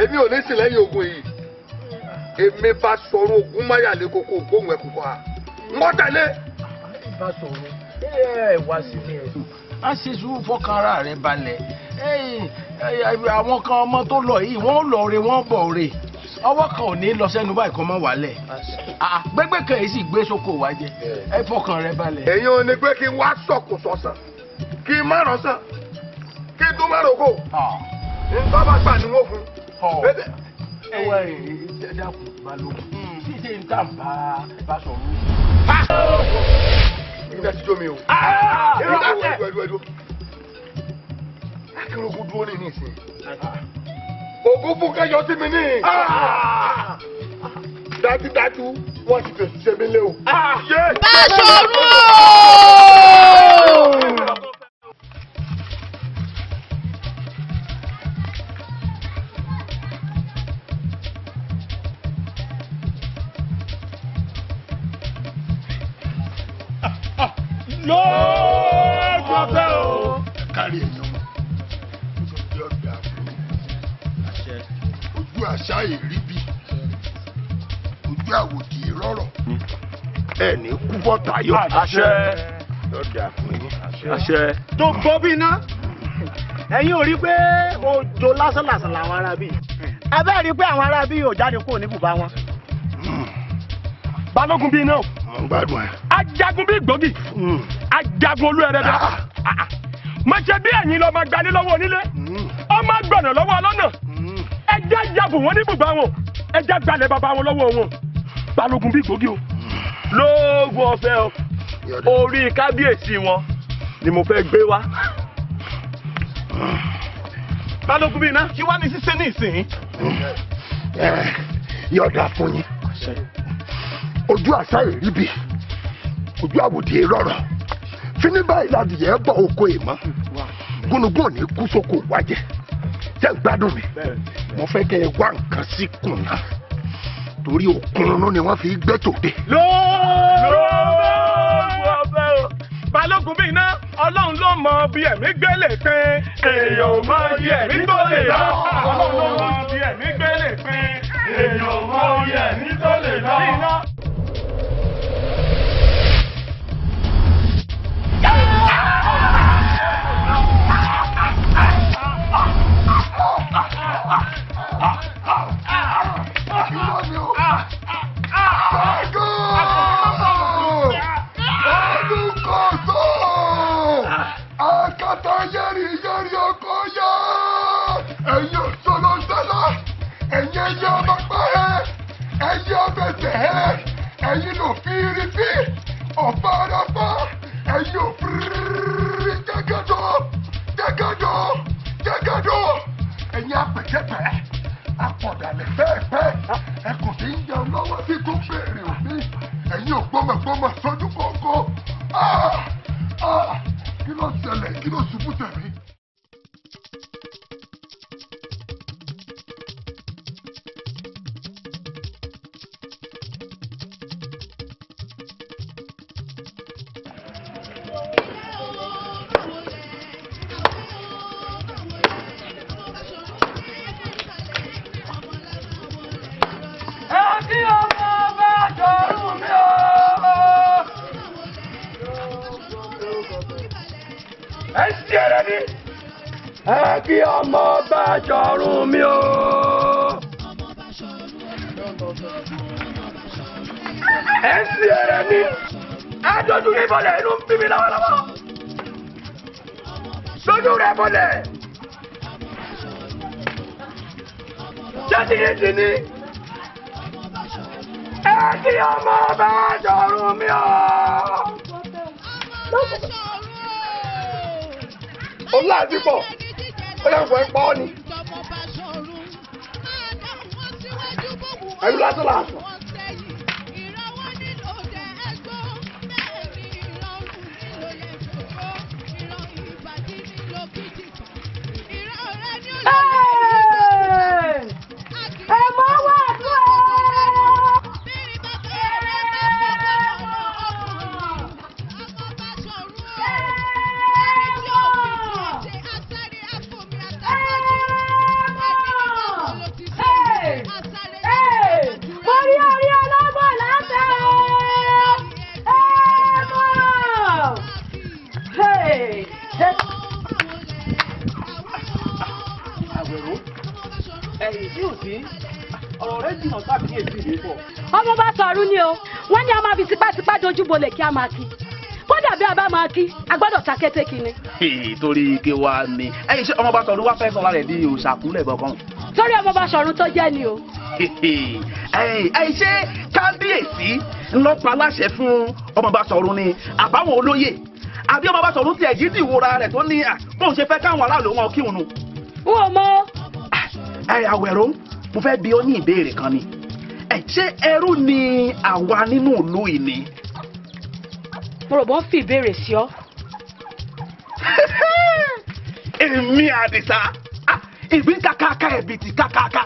Èmi ò ní sí lẹ́yìn ogun yìí èmi bá sọ̀rọ̀ ogun máyàlé koko ògbóhùn ẹkùn kọ́ ha ń tẹ̀lé. Bá sọ̀rọ̀ ẹ wá sílé ẹ má ṣe sùúrù fọkàn ara rẹ balẹ̀ àwọn kan ọmọ tó lọ yìí wọ́n lọ re wọ́n bọ̀ re ọwọ́ kan ò ní lọ sẹ́nu báyìí kan mọ́ wálẹ̀ gbégbé kan yìí sì gbé sóko wá jẹ ẹ fọkàn rẹ balẹ̀. èyí ò ní pé kí n wá sọ̀kò sọ̀sán kí n má rán sàn kí n tún má rògbò nǹkan bá gbà ní wọ́n fún. Ẹ wá ẹ dákun balógun ṣíṣe ń tà bá bá sọ̀rọ̀. Iná ti jó mi o. Akérògùn dúró ní nísìnyí. Ògún fún kẹyọ sí mi ní. Dájúdájú wọ́n ti fèsì ṣe mí lé o. Báṣọ̀run ooo. Lóòótọ́ ọ̀fẹ́ o. Kárí èèyàn mọ̀, yóò dà fún ojú àṣà ìríbi, ojú àwòdì ìrọ̀rọ̀. Ẹ ní kú bọ́tà yọ. Àṣẹ. Yóò dà fún yín. Àṣẹ. Tó gbọ́ bí iná ẹ̀yin ò rí pé òjò lásánlàsàn làwọn ará bí abẹ́ rí pé àwọn ará bí yóò jáde kúrò ní bùbá wọn. Balógun bíi iná. Mo ń gbádùn ẹ. Ajagun bíi gbòógì. Ajagun olú ẹrẹ̀dá. Mo ṣe bí ẹ̀yin lọ máa gbalé lọ́wọ́ onílé. Ọmọ gbọ̀nà lọ́wọ́ ọlọ́nà. Ẹja yabò wọn ní bùbá wọn. Ẹja gbalẹ̀ bàbá wọn lọ́wọ́ wọn. Balógun bíi gbòógì o. Lóògùn ọ̀fẹ́ o. Orí kábíyèsí wọn ni mo fẹ́ gbé wá. Balógun bíi iná kí wá ní ṣíṣe ní ìsìn. Yọ̀dà fún yín. Ojú àṣà ìríbi, ojú àwòdì rọrọ. Fíní báyìí ládìyẹ bọ oko ìmọ̀. Gúnugún ò ní kú sóko wájẹ. Ṣé ń gbádùn mi? Mo fẹ́ kẹ́ ẹ wá nǹkan sí kùnà. Torí òkun ni wọ́n fi gbé tòde. Lóògùn ọ̀fẹ́ o. Balógun bíi iná, Ọlọ́run ló mọ bí ẹ̀mí gbélé pín. Èèyàn ò mọ bí ẹ̀mí tó lè lọ. Ọlọ́run ló mọ bí ẹ̀mí gbélé pín. Èèyàn ò mọ bí ẹ̀mí tó lè lọ. Akata yẹ́rì yẹ́rì ọkọ yá! Ẹ̀yin òṣòlóṣẹ́lá! Ẹ̀yin ẹyẹ ọmọ pẹ́ ẹ́! Ẹ̀yin ọbẹ̀tẹ̀ ẹ́! Ẹ̀yin lò fírífí! Ọ̀bá araba! Ẹ̀yin òfìrí jẹ́gẹ́dọ̀! Jẹ́gẹ́dọ̀! Jẹ́gẹ́dọ̀! Ẹ̀yin apẹ̀kẹ́pẹ́! Apọ̀dàlẹ̀ pẹ́ẹ́pẹ́! Ẹkùn tí ń jẹun lọ́wọ́ tí tún béèrè òmí! Ẹ̀yin ògbọ́mọgbọ́mọ sójú kókó! Kí ló ṣẹlẹ̀? Kí ló ṣubú tẹ̀mí? Ẹ kí ọmọ bá jọrùn mi o. Ẹ ṣí ẹrẹ ni. Ẹ kí ọmọ bá jọrùn mi o. Ẹ ṣí ẹrẹ ni. Ẹ dojú mi bọ̀lẹ̀ inú ń bí mi lọ́wọ́lọ́wọ́. Dojú rẹ bọ̀lẹ̀. Jẹ́sí yìí ti ní. Ẹ kí ọmọ bá jọrùn mi o. Ọlá àti pọ̀, ó yẹ kó ẹ pa ọ́ ni. Ẹ̀rù lásán làásán. Ẹ mọ wà tó o. Mo rí orí ọlọ́gbọ̀n látẹ̀ o. Ẹ mọ̀. Hey! Àwẹ̀rọ, ẹ̀yìn tí ò sí, ọ̀rọ̀ rẹ jìnnà sákìyèsí mi pọ̀. Ọmọ bá sọ̀rọ̀ ni o, wọ́n ní a máa fi tipátipá dojú bolẹ̀ kí a máa kí. Kódà bí a bá máa kí, a gbọ́dọ̀ ta kété kí ni. Torí ike wa ni ẹ̀yin ṣé ọmọ bá sọ̀rọ̀ wá fẹ́ sọ̀rọ̀ rẹ̀ di òṣàkúnlẹ̀ bọ̀kan. Torí ọmọ bá sọ̀rọ̀ tó jẹ́ ni o. Ẹ̀yin ṣé kábíyèsí ńlọpa láṣẹ fún ọmọ bá sọ̀rọ̀ ni àbáwọn olóyè àbí ọmọ bá sọ̀rọ̀ tiẹ̀ jídì ìwòra rẹ̀ tó ní bóun ṣe fẹ́ káwọn aráàlú wọn kí òun nù. N ò mọ̀. Ẹ Àwẹ̀rọ, mo fẹ́ bi ọ́ ní ìbéèrè kan ni. Ẹ ṣé ẹrú ni àwa nínú ìlú yìí ni? Mo rò bó ń fi ìbéèrè sí ọ. Èmi Àdìsá, ìgbín kakaka ẹ̀bìtì kakaka,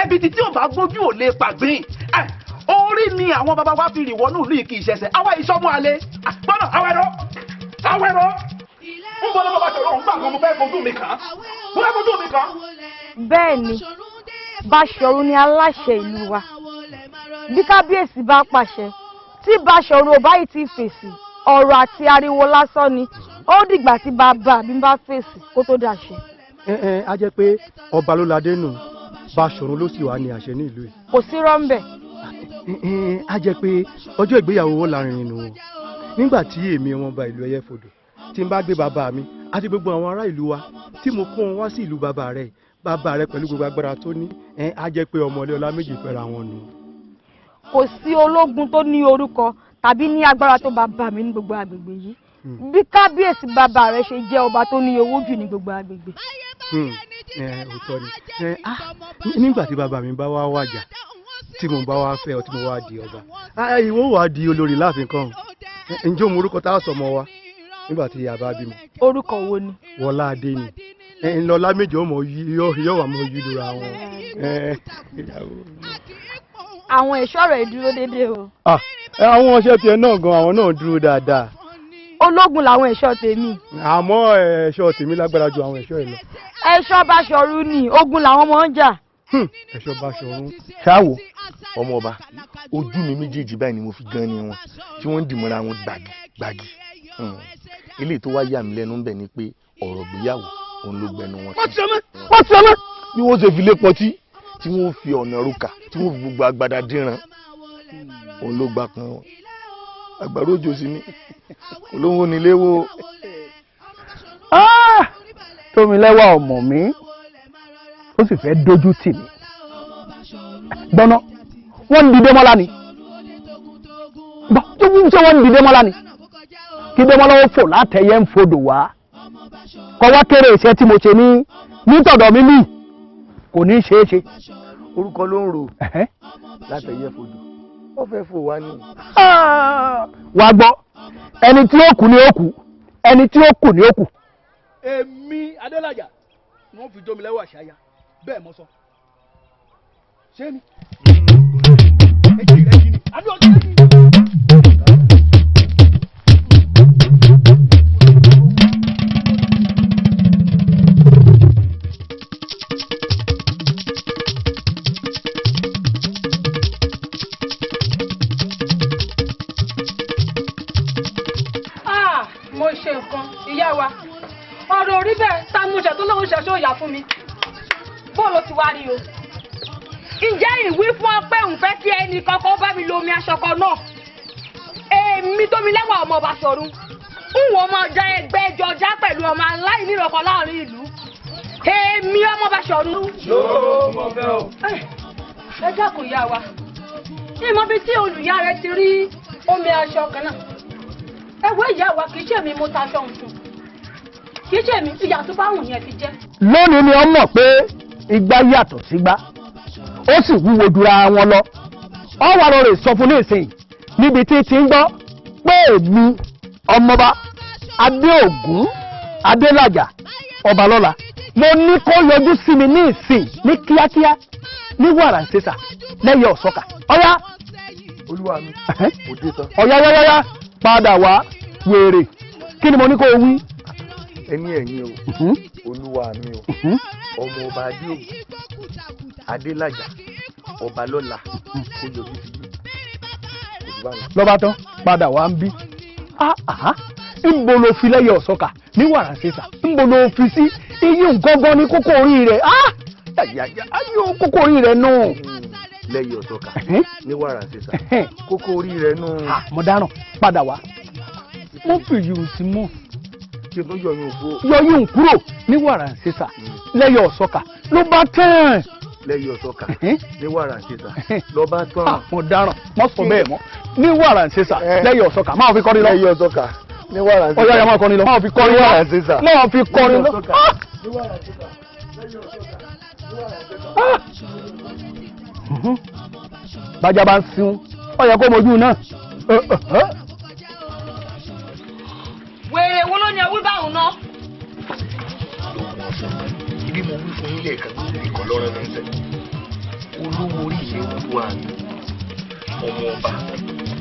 ẹ̀bìtì tí ò bá gbójú ò lè pàgbín. Orí ni àwọn bàbá wa fi rìn wọnú ìlú yìí kì í ṣẹ̀ṣẹ̀, àwa ìṣọ́mú alẹ́. Gbọ́dọ̀ Àwẹ̀rọ, Àwẹ̀rọ, ń bọ́ lọ́wọ́ bá sọ̀rọ̀ òun gbà kan mo fẹ́ fojú mi kàn án. Mo fẹ́ fojú mi kàn án. Bẹ́ẹ̀ ni, Báṣọ̀run ni aláṣẹ ìlú wa. Bí kábíyèsí bá pàṣẹ, tí Báṣọ̀run ò báyìí ti fèsì, ọ̀rọ̀ àti ariwo lásán ni. Ó dìgbà tí bàbá mi bá fèsì kó tó dàṣẹ. Ẹ ẹ á jẹ́ pé ọba ló ládé nù, Báṣọ̀run ló sì wà ní àṣẹ ní ìlú yìí. Kò sí rọ́ńbẹ̀. Á jẹ́ pé ọjọ́ ìgbéyàwó wọn láàrin nù wọn. Nígbà tí èmi ọmọọba ìlú Ẹyẹfodò tí n bá gbé bàbá mi àti gbogbo àwọn ará ìlú wa tí mo kó wọn wá sí ìlú bàbá rẹ pẹ̀lú gbogbo agbára tó ní, á jẹ́ pé ọmọlé ọlá méjì fẹ́ra wọn nù. Kò sí ológun tó ní orúkọ tàbí ní agbára tó bàbá mi ní gbogbo agbègbè yìí. Bí kábíyèsí bàbá rẹ ṣe jẹ́ ọba tó ní owó jù ní gbogbo agbègbè. Òótọ́ ni. Nígbà tí bàbá mi bá wá wàjà tí mo bá wá fẹ́ ọ tí mo wá di ọba, ìwọ wà á di olórí láàfin kan. Ǹjẹ́ òun orúkọ tá a sọmọ wa nígbà tí ìyá bá bímọ? Orúkọ wo ni? Wọlá Adé ni. Ńlọlá méjì ọmọ yóò wà mọ yí lura wọn. Àwọn ẹ̀ṣọ́ rẹ̀ dúró déédéé o. Àwọn ọṣẹ tiẹ̀ náà gan, àwọn náà dúró dáadáa. Ológun làwọn ẹ̀ṣọ́ tèmi. Àmọ́ ẹ̀ṣọ́ tèmi lágbára ju àwọn ẹ̀ṣọ́ ẹ̀ lọ. Ẹ̀ṣọ́ Báṣọ̀run ni, ogun làwọn ọmọ ń jà. Ẹ̀ṣọ́ Báṣọ̀run. Ṣáwo ọmọ ọba, ojú mi méjèèjì báyìí ni mo fi gan ni wọn tí wọ́n ń dìmọ́ra wọn gbàgì gbàgì. Eléyìí tó wá yà mí lẹ́nu ń bẹ̀ ni pé ọ̀rọ̀ ìgbéyàwó òun ló gbẹnu wọn. Wọ́n ti ọmọ. Bí wọ́n ṣe fi lé pọtí tí wọ́n fi ọ̀nà roka tí wọ́n fi gbogbo agbada dínran òun ló gbà kan wọn. Àgbàdo òjò sí ni olówó nílé wo. Tómilẹ́wà ọmọ mi ó sì fẹ́ dojú tì mí. Gbọ́ná wọ́n ń di Démọ́lá ni. Ṣé wọ́n ń di Démọ́lá ni? Kí Démọ́lá ó fò látẹ̀yẹ́ ń fodò wá. Kọ́ wá kéré iṣẹ́ tí mo ṣe ní nítọ̀dọ̀ mi mí kò ní ṣeé ṣe. Orúkọ ló ń rò látẹ̀yẹ́ fodò, ó fẹ́ fò wá ní. Wàá gbọ́, ẹni tí ó kú ni ó kú, ẹni tí ó kù ni ó kù. Èmi Adélàjà ni wọ́n fi Tómilẹ́wà ṣaya, bẹ́ẹ̀ mo sọ. Ṣé mi? Mo ṣe nǹkan ìyá wa, ọ̀rọ̀ orí bẹ́ẹ̀ tá a mú ṣe tó lóun ṣe ṣó yà fún mi. Bóòlù ti wá rí o. Ǹjẹ́ ìwí fún ọ pé òun fẹ́ kí ẹnì kankan bá mi lo omi aṣọ kan náà? Èmi Tómilẹ́wà ọmọ Báṣọ̀run ń wọ́n máa ja ẹgbẹ́ jọjá pẹ̀lú ọmọ aláìnírọ̀kọ láàrin ìlú. Èmi ọmọ Báṣọ̀run. Yóò mọ fẹ́ o. Ẹ dákun ìyá wa, ìmọ̀ bíi tí olùyá rẹ ti rí omi aṣọ kan náà. Ẹ wo ìyá wa, kì í ṣe mi mo ta aṣọ òun fún, kì í ṣe mi, ìyá tó bá wù yẹn fi jẹ́. Lónìí ni ọ mọ̀ pé igbá yàtọ̀ sígbá, ó sì wúwo jura wọn lọ. Ọ wà lọ rè sọ fún ní ìsìn níbi tí ti ń gbọ́ pé èmi ọmọọba Adéògún Adélàjà Ọbalọ́lá mo ní kó yọjú sí mi ní ìsìn ní kíákíá ní wàràǹṣeṣà lẹ́yìn ọ̀sọ́kà. Ọ̀yá. Olúwa mi, òde tán. Ọ̀yá yáyáyá padà wá wèrè, kí ni mo ní kó o wí? Ẹni ẹ̀yin o, olúwa mi o, ọmọ ọba Adéògún Adélàjà Ọbalọ́lá kó yọjú sí mi. Lọ́ba tán padà wá ń bí. Ńbo ló fi lẹ́yìn ọ̀sọ́kà ní wàràǹṣeṣà, ńbo ló fi sí iye nǹkan ní kókó orí rẹ̀? Ayé kókó orí rẹ̀ nù. Lẹ́yìn ọ̀sọ́kà ní wàràǹṣeṣà kókó orí rẹ̀ nù. Mo dáràn, padà wá. Mo fi yìí sí mọ́. Kí n tó yọyún kúrò. Yọyún kúrò ní wàràǹṣeṣà lẹ́yìn ọ̀sọ́kà ló bá tán. Lẹ́yìn ọ̀sọ́kà ní wàràǹṣeṣà ló bá tán. Mo dáràn, mo sọ bẹ́ẹ̀ mọ́. Ní wàràǹṣeṣà lẹ́yìn ọ̀sọ́kà máa fi kọrin lọ. Lẹ́yìn ọ̀sọ́kà ní wàràǹṣeṣà. Ọ̀yá ya máa kọrin lọ. Máa fi kọrin lọ. Máa fi kọrin lọ. Bájá bá ń sun, ó yẹ kó mojú náà. Wèrè wo ló ní ẹwú báwọn náà? Lóògùn ọ̀sán, ibi mo wí fún yín lẹ́ẹ̀kan ìkọ̀ lọ́rọ̀ mi ń sẹ́. Olówó orí ìyẹn olúwa mi, ọmọ ọba,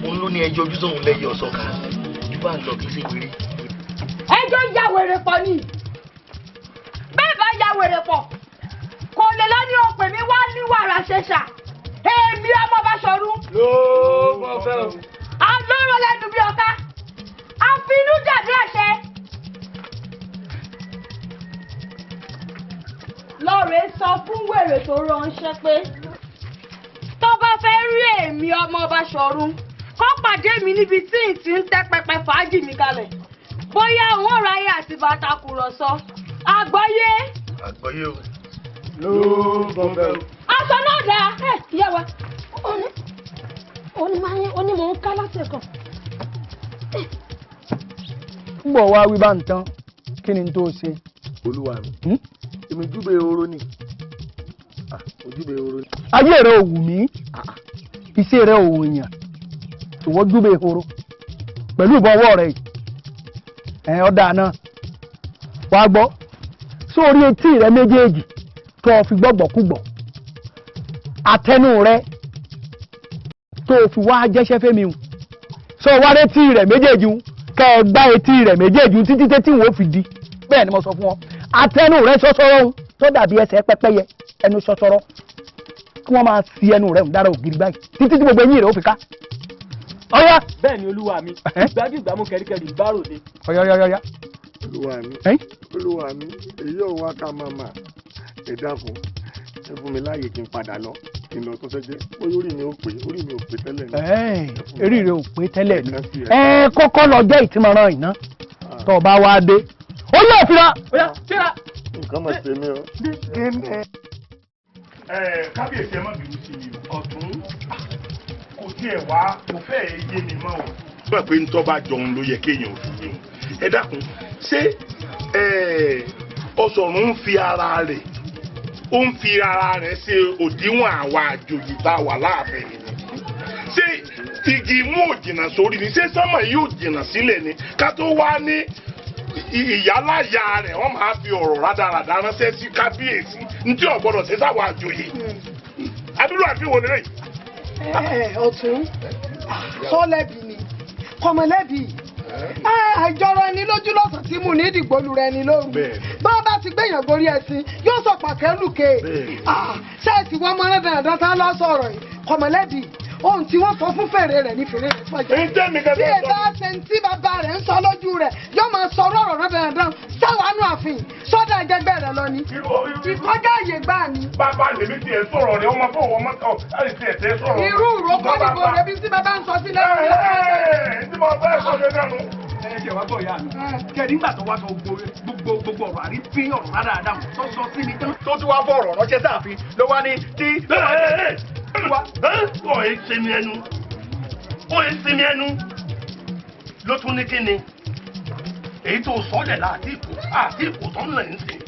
òun ló ní ẹjọ́ ojú sóhun lẹ́yìn ọ̀sọ́ka. Bá ń lọ kí sí wèrè. Ẹjọ́ ya wèrè pọ̀ ni. Bẹ́ẹ̀ bá ya wèrè pọ̀, kò lè lọ ní òpè mi wá ní wàrà ṣẹṣà. Èmi ọmọ Báṣọ̀run. Ló mọ fẹ́ o. Alóró lẹ́nu bí ọ̀tá. Àfinú dàbí àṣẹ. Lọ́ọ̀rẹ́ sọ fún wèrè tó ránṣẹ́ pé tó bá fẹ́ rí èmi èmi ọmọ Báṣọ̀run kó pàdé mi níbi tí n ti ń tẹ́ pẹpẹ fàájì mi kalẹ̀ bóyá òun ò ráyè àti bàtà kùrọ̀ sọ àgbọ́yé. Àgbọ́yé o. Ló bọ̀ bẹ́ẹ̀ o. Aṣọ náà dáa ẹ ìyá wa òní máa ń òní mò ń ká látẹ̀kọ̀. Ń bọ̀ wá wí bá ń tán, kí ni tó ṣe? Olúwa mi, èmi júbe ehoro ni, ojúbe ehoro ni. Ayé rẹ ò wù mí, iṣẹ́ rẹ ò wù yàn, ìwọ júbe ehoro pẹ̀lú ìbọn ọwọ́ rẹ yìí. Ẹ̀ ọ̀dà náà wàá gbọ́ sórí etí rẹ méjèèjì tó o fi gbọ́gbọ́kúgbọ̀, àtẹnu rẹ tó o fi wá jẹ́ṣẹ́ fẹ́mi hùn, sọ wá rétí rẹ méjèèjì hùn, kẹ́ ẹ gbá etí rẹ méjèèjì hùn títí tẹ́tí wọn ò fi di. Bẹ́ẹ̀ ni mo sọ fún ọ, àtẹnu rẹ sọ́sọ́rọ́ hùn tó dàbí ẹsẹ̀ pẹ́pẹ́yẹ ẹnu sọ́sọ́rọ́, kí wọ́n máa fi ẹnu rẹ hùn dára ògiri báyìí títí tí gbogbo eyín rẹ ó fi ká. Ọ̀yá. Bẹ́ẹ̀ ni olúwa mi, ìgbájú ìgbàmú kẹ̀ríkẹ̀rí báròde. Ọ̀yá ọ̀yá ọ̀yá. Olúwa mi, olúwa mi, èyí ò wá ká máa mà ẹ dákun, ẹ fún mi láàyè kí n padà lọ, kí n lọ tó sẹ́jẹ́ bóyá orí mi ò pé, orí mi ò pé tẹ́lẹ̀ ni. Orí rẹ ò pé tẹ́lẹ̀ ni. Ẹ kọ́kọ́ lọ jẹ́ ìtìmọ̀ràn iná tó o bá wá dé. Ó yẹ òfìrà. Nǹkan mọ̀ sí mi o. Kábíyèsí, ẹ má bínú sí mi o. Ọ̀tún kò tiẹ̀ wá kò fẹ́ẹ̀ yé mi mọ́ o. Gbọ́ pé ń tọ́ bá jọun ló yẹ kéèyàn ò fi yé o. Ẹ dákun, ṣé Ọ̀ṣọ̀run ń fi ara rẹ̀ ó ń fi ara rẹ̀ ṣe òdiwọ̀n àwa àjòyè tá a wà láàfin ni? Ṣé igi imú ò jìnnà sórí ni? Ṣé sánmọ̀ yìí ò jìnnà sílẹ̀ ni? Ká tó wá ní ìyáláyà rẹ̀ wọ́n máa fi ọ̀rọ̀ rádaràda ránṣẹ́ sí kábíyèsí ní tí ò gbọ́dọ̀ ṣe sáwọn àjòyè. Adúlọ̀ àfi wò lélẹ̀. Ọ̀tún sọ́lẹ̀bì ni kọmọlẹ́bì àìjọra ẹni lójú lọ́sàn tí mú ní ìdìgbòlù rẹ ni lóru. Bá a bá ti gbẹ̀yàn gorí ẹṣin yóò sọ pàkẹ́lùkẹ́ ṣáàtì wọn mọ dandan tán lọ sọ̀rọ̀ yìí kọmọlẹ́bì ohun tí wọ́n sọ fún fèrè rẹ̀ ní fèrè rẹ̀ fọjá. Bí ẹ bá ṣe ń tí bàbá rẹ̀ ń sọ lójú rẹ̀ yóò máa sọ̀rọ̀ ọ̀rọ̀ dandan sáwánú ààfin sọ́dà ẹgbẹ́ rẹ̀ lọ ni. Ìkọjá àyè gbà ni. Bàbá lèmi tiẹ̀ sọ̀rọ̀ rẹ̀ ọmọ fún ọmọ kan láti tiẹ̀ tẹ́ sọ̀rọ̀. Irú ìrókò níbo rẹ̀ bí tí bàbá ń sọ sílẹ̀. Ẹ tí mo fẹ́ sọ gẹ́gẹ́ nu. Ẹ jẹ́ wá gbọ́ ìyá mi. Kẹ́ni nígbà tó wá sọ gbogbo ọ̀rọ̀ àrífín ọ̀rọ̀ rádaràda tó sọ sí mi tán. Tó tún wá fọ ọ̀rọ̀ ránṣẹ́ sáàfin ló wá ní tí. Ó yẹ sinmi ẹnu, ó yẹ sinmi ẹnu ló tún ní kíni èyí tó sọ lẹ̀ láti ìkó àti ìkó tó ń lẹ̀ ń sìn,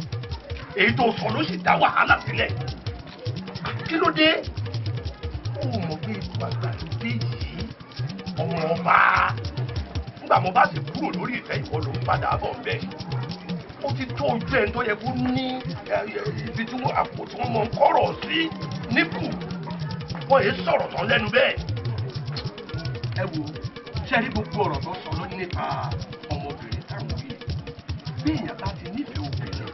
èyí tó sọ ló sì dá wàhálà sílẹ̀. Kí ló dé? Ó mọ̀ pé ìgbàgbà ló dé yìí, ọmọ ọba nígbà mo bá sì kúrò lórí ìfẹ́ ìwọ ló ń padà bọ̀ bẹ́ẹ̀. Ó ti tó ojú ẹni tó yẹ kó ní ibi tí wọ́n àpò tí wọ́n mọ̀ ń kọ́rọ̀ sí nípò wọ́n yìí sọ̀rọ̀ tán lẹ́nu bẹ́ẹ̀. Ẹ wo, ṣe rí gbogbo ọ̀rọ̀ tó sọ lónìí nípa ọmọbìnrin táwọn yìí, bí èèyàn bá ti nífẹ̀ẹ́ obìnrin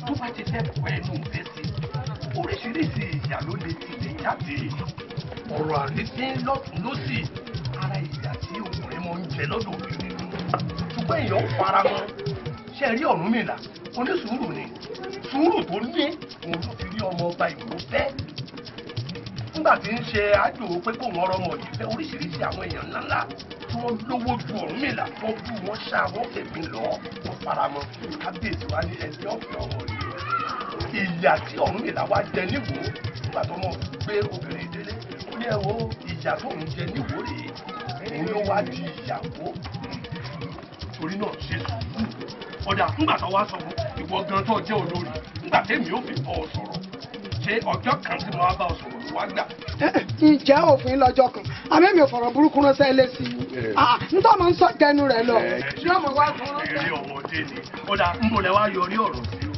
tó bá ti fẹ́ pọ̀ ẹnu ìfẹ́ sí, oríṣiríṣi ìyà ló lè ti lè jáde. Ọ̀rọ̀ àrífín lọ́tún lọ́sì ara ìyà tí ọkùnrin máa ń jẹ lọ́dọ̀ obìnrin nù. Ṣùgbọ́n èèyàn fara mọ́. Ṣe rí Ọ̀rúnmìlà, onísùúrù ni. Sùúrù tó ní òun ló fi rí ọmọ ọba ìlú fẹ́. Nígbà tí ń ṣe àjò pé kó wọn rọmọ yìí fẹ́, oríṣiríṣi àwọn èèyàn ńláńlá tí wọ́n lówó ju Ọ̀rúnmìlà tó bú wọn ṣá wọn fẹ̀mí lọ, wọ́n fara mọ́. Kábíyèsí wa ní ẹni ọ̀fẹ́ ọmọ yìí. Ìyà tí Ọ̀rúnmìlà wá jẹ níwò nígbà tó mọ̀ gbé obìnrin délé, ó ní ẹ wo ìyà tó ń jẹ níwò rèé, òun ló wá di ìyàwó. Torí náà ṣe sùúrù. Ọ̀dà ńgbà tó wá sọ fún ìwọ gan tó jẹ́ olórí, ńgbà tẹ́mi ò fi bọ́ ọ sọ̀rọ̀, ṣé ọjọ́ kan tí mo wá bá ọ sọ̀rọ̀ ló wá gbà? Ǹjẹ́ òfin lọ́jọ́ kan àmì mi ò fọ̀rọ̀ burúkú ránṣẹ́ lé sí i ntọ́ mọ̀ ń sọ jẹnu rẹ̀ lọ. Eré ọmọdé ni. Ọ̀dà ń bò lẹ wá yọrí ọ̀rọ̀ sí o.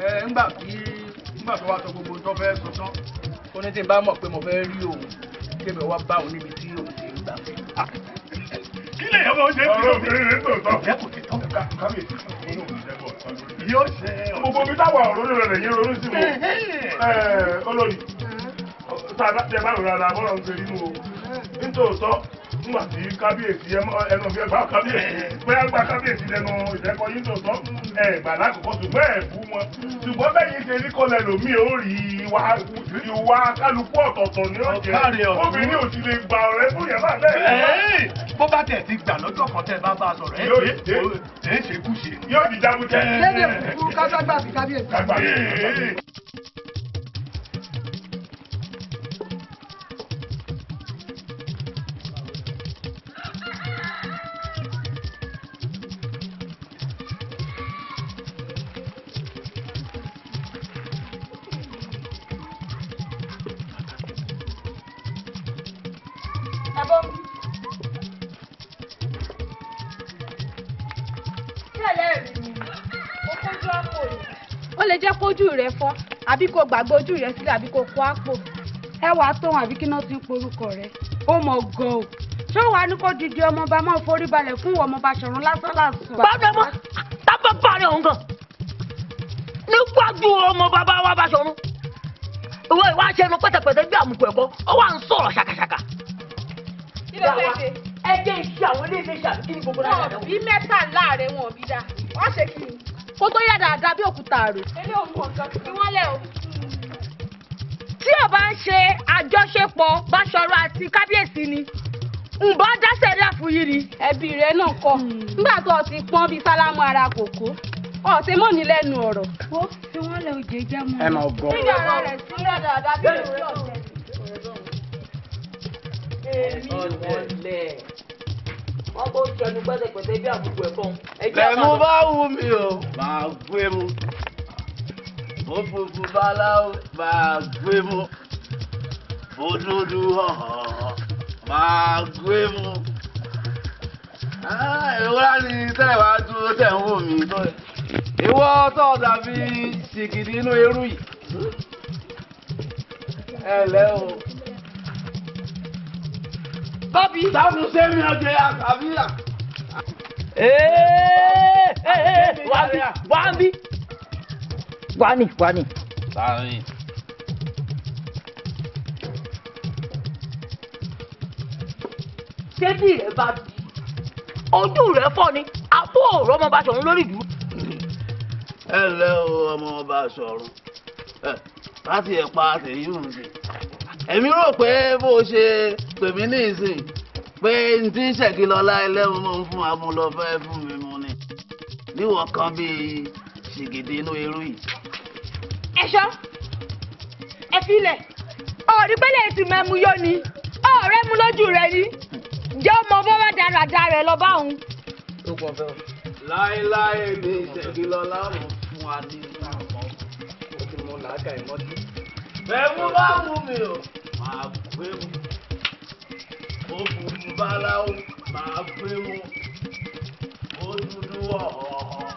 Ẹ ńgbà tí ńgbà tó wá sọ gbogbo tó fẹ́ sọ tán, ó ní tí n bá mọ̀ pé mo fẹ́ rí òun, kébẹ̀ wá bá òun níbi tí òun ti ń gbà fẹ́. Kí lè yọ ọmọ ṣe é Ọ̀rọ̀ obìnrin rẹ̀ tòótọ́. Ǹjẹ́ kò ti tán? Kábíyèsí, olóhùn ìṣẹ́gun ọ̀tán lórí. Yóò ṣe Gbogbo mi táwọn ọ̀rọ̀ lórí rẹ̀ yín ronú sí mo. Olórí, tẹ bá rò dáadáa bọ́lá ń ṣe nínú o. Nítòótọ́, Nígbà tí kábíyèsí ẹnu fi ẹgbà kábíyèsí bóyá gba kábíyèsí lẹ́nu ìfẹ́kọ̀ yín tòótọ́ ẹ̀gbà lákòókò ṣùgbọ́n ẹ̀ bú wọn. Ṣùgbọ́n bẹ́yìn ṣe rí kọlẹ̀ lómi ò rí ìwà kálukú ọ̀tọ̀ọ̀tọ̀ ni ó jẹ́. Obìnrin ò ti lè gba ọ̀rẹ́ fún yẹn bá bẹ́ẹ̀. Bó bá tẹ̀ ti gbà lọ́jọ́ kan tẹ́ bá bá a sọ̀rọ̀ ẹ̀ ṣe kú ṣe. Yóò di jábútẹ́. Lédè kúkúrú káságbà fi kábíyèsí. Ó lè jẹ́ kójú rẹ̀ fọ́ àbí kó gbàgbé ojú rẹ̀ sílẹ̀ àbí kó kó àpò. Ẹ wàá tóun àbí kí náà ti ń porúkọ rẹ̀ ó mọ̀ gan o. Ṣé wàá ní kó didi ọmọọba máa forí balẹ̀ fún ọmọọba Ṣọ̀run lásán lásán. Báwo mọ tábà bá rẹ òun gan níwájú ọmọ bàbá wa bá Ṣọ̀run ìwọ ìwà aṣẹnu pẹ́tẹpẹ́tẹ bí àmùkù ẹ̀kọ́ ó wà ń sọ̀rọ̀ ṣàkàṣàkà. Kí ló fẹ́ ṣe? Ẹ jẹ́ iṣẹ́ àwọn ilé iléeṣẹ́ àbí kí ni gbogbo náà. Wọn bí mẹ́tàlá rẹ̀ wọn bí dá. Wọ́n ṣe kí ni? Kó tó yá dáadáa bí òkúta àrò. Ilé òun ọ̀gán fi wọ́n lẹ̀ o. Tí ò bá ń ṣe àjọṣepọ̀ Báṣọ̀run àti kábíyèsí ni, ǹbá dáṣẹ́ ńlá fún yín ni. Ẹbí rẹ náà kọ nígbà tó o ti pọ́n bíi sálámù ara kòkó ọ̀sẹ̀ mọ́ ní lẹ́nu ọ̀rọ̀. Ó fi wọ́n lẹ̀ òjè jẹ́ mọ́. Ẹ máa gbọ́. Nígbà ara rẹ̀ sílẹ̀ dáadáa bí òun ọ̀sẹ̀. Wọ́n bó sẹnu pẹ́tẹpẹ́tẹ bí àbùkù ẹ̀fọn. Lẹ́mú bá wù mí o, máa gbé mu. Bó funfun báláwo, máa gbé mu. Bó dúdú hànhàn, máa gbé mu. Ìwúrà ni tẹ́lẹ̀ wá dúró tẹ̀ ń wò mí. Ìwọ tó dàbí sìgìdì inú irú yìí. Ẹ lẹ́ o. Bọ́bí. Sáfù sẹ́mi ọjọ́ yà àbíyà. Wá ń bí. Wá ní wá ní. Sáré. Ṣébí rẹ̀ bá bí. Ojú rẹ̀ fọ́ ni, àbó òrò ọmọ Báṣọ̀run lórí ìlú. Ẹ ǹlẹ́ o, ọmọ Báṣọ̀run. Láti ẹ̀ pa tèyí ń ṣe. Èmi rò pé bó o ṣe pè mí ní ìsìn pé n tí ń ṣèkìlọ́lá ẹlẹ́run mọ́ ń fún amúlọ́fẹ́ fún mi mu ni. Níwọ̀n kan bíi ṣìgìdì inú irú yìí. Ẹ̀ṣọ́ ẹ filẹ̀ ọ̀rí pẹ́lẹ́ ti mẹ́mu yó ni ọ̀rẹ́ mu lójú rẹ ni jẹ́ ọmọ bọ́wọ́ dáradára rẹ lọ bá òun. Ó pọ̀ fẹ́ o. Láéláé mi ṣèkìlọ́lá mọ̀ fún wa ní ìsàmọ́. Ó ti mú làákà ìmọ́tí. Bẹ̀mú bá wù mí o, máa gbé mu. Ó funfun báláwo, máa gbé mu. Ó dúdú ọ̀họ̀ọ̀họ̀,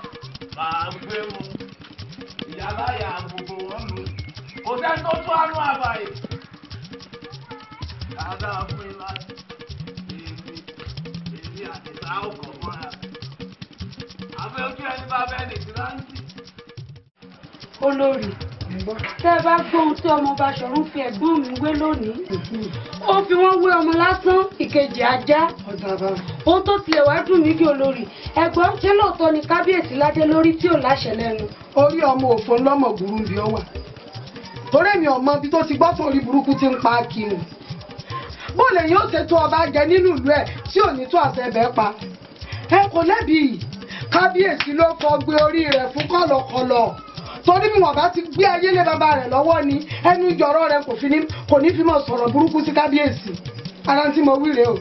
máa gbé mu. Ìyáláyà gbogbo wọn lù. Kò sẹ́ni tó tó àánú àbàyè. Dáadáa fún ilá. Èmi àti ìta ọkọ̀ mọ́ra. Àfẹ́ ojú ẹni bá bẹ́ẹ̀ nìkan láǹtì. Olórí, tẹ́ ẹ bá gbóhun tí ọmọ Báṣọ̀run fi ẹ̀gbọ́n mi wé lónìí, ó fi wọ́n wé ọmọ lásán ìkejì ajá. Ohun tó tilẹ̀ wá dùn mí kí olórí, ẹ̀gbọ́n ṣé lóòótọ́ ni kábíyèsí ládé lórí tí ò láṣẹ lẹ́nu. Orí ọmọ òfò ńlọ́mọ burú bí ó wà. Torí mi ò mọ ibi tó ti gbọ́ tó orí burúkú ti ń pa kiri. Bó lè yóò ṣe tó ọba jẹ nínú ìlú ẹ̀ tí ò ní tó àṣẹ bẹ́ẹ̀ pa. Ẹ kò lẹ́bi, kábíyèsí ló fọ gbé orí rẹ̀ fún kọ̀lọ̀kọ̀lọ̀. Torí bí wọn bá ti gbé ayé lé bàbá rẹ̀ lọ́wọ́ ni ẹnu ìjọ̀rọ̀ rẹ̀ kò ní fi mọ̀ sọ̀rọ̀ burúkú sí kábíyèsí. Ara tí mo wí rèé o.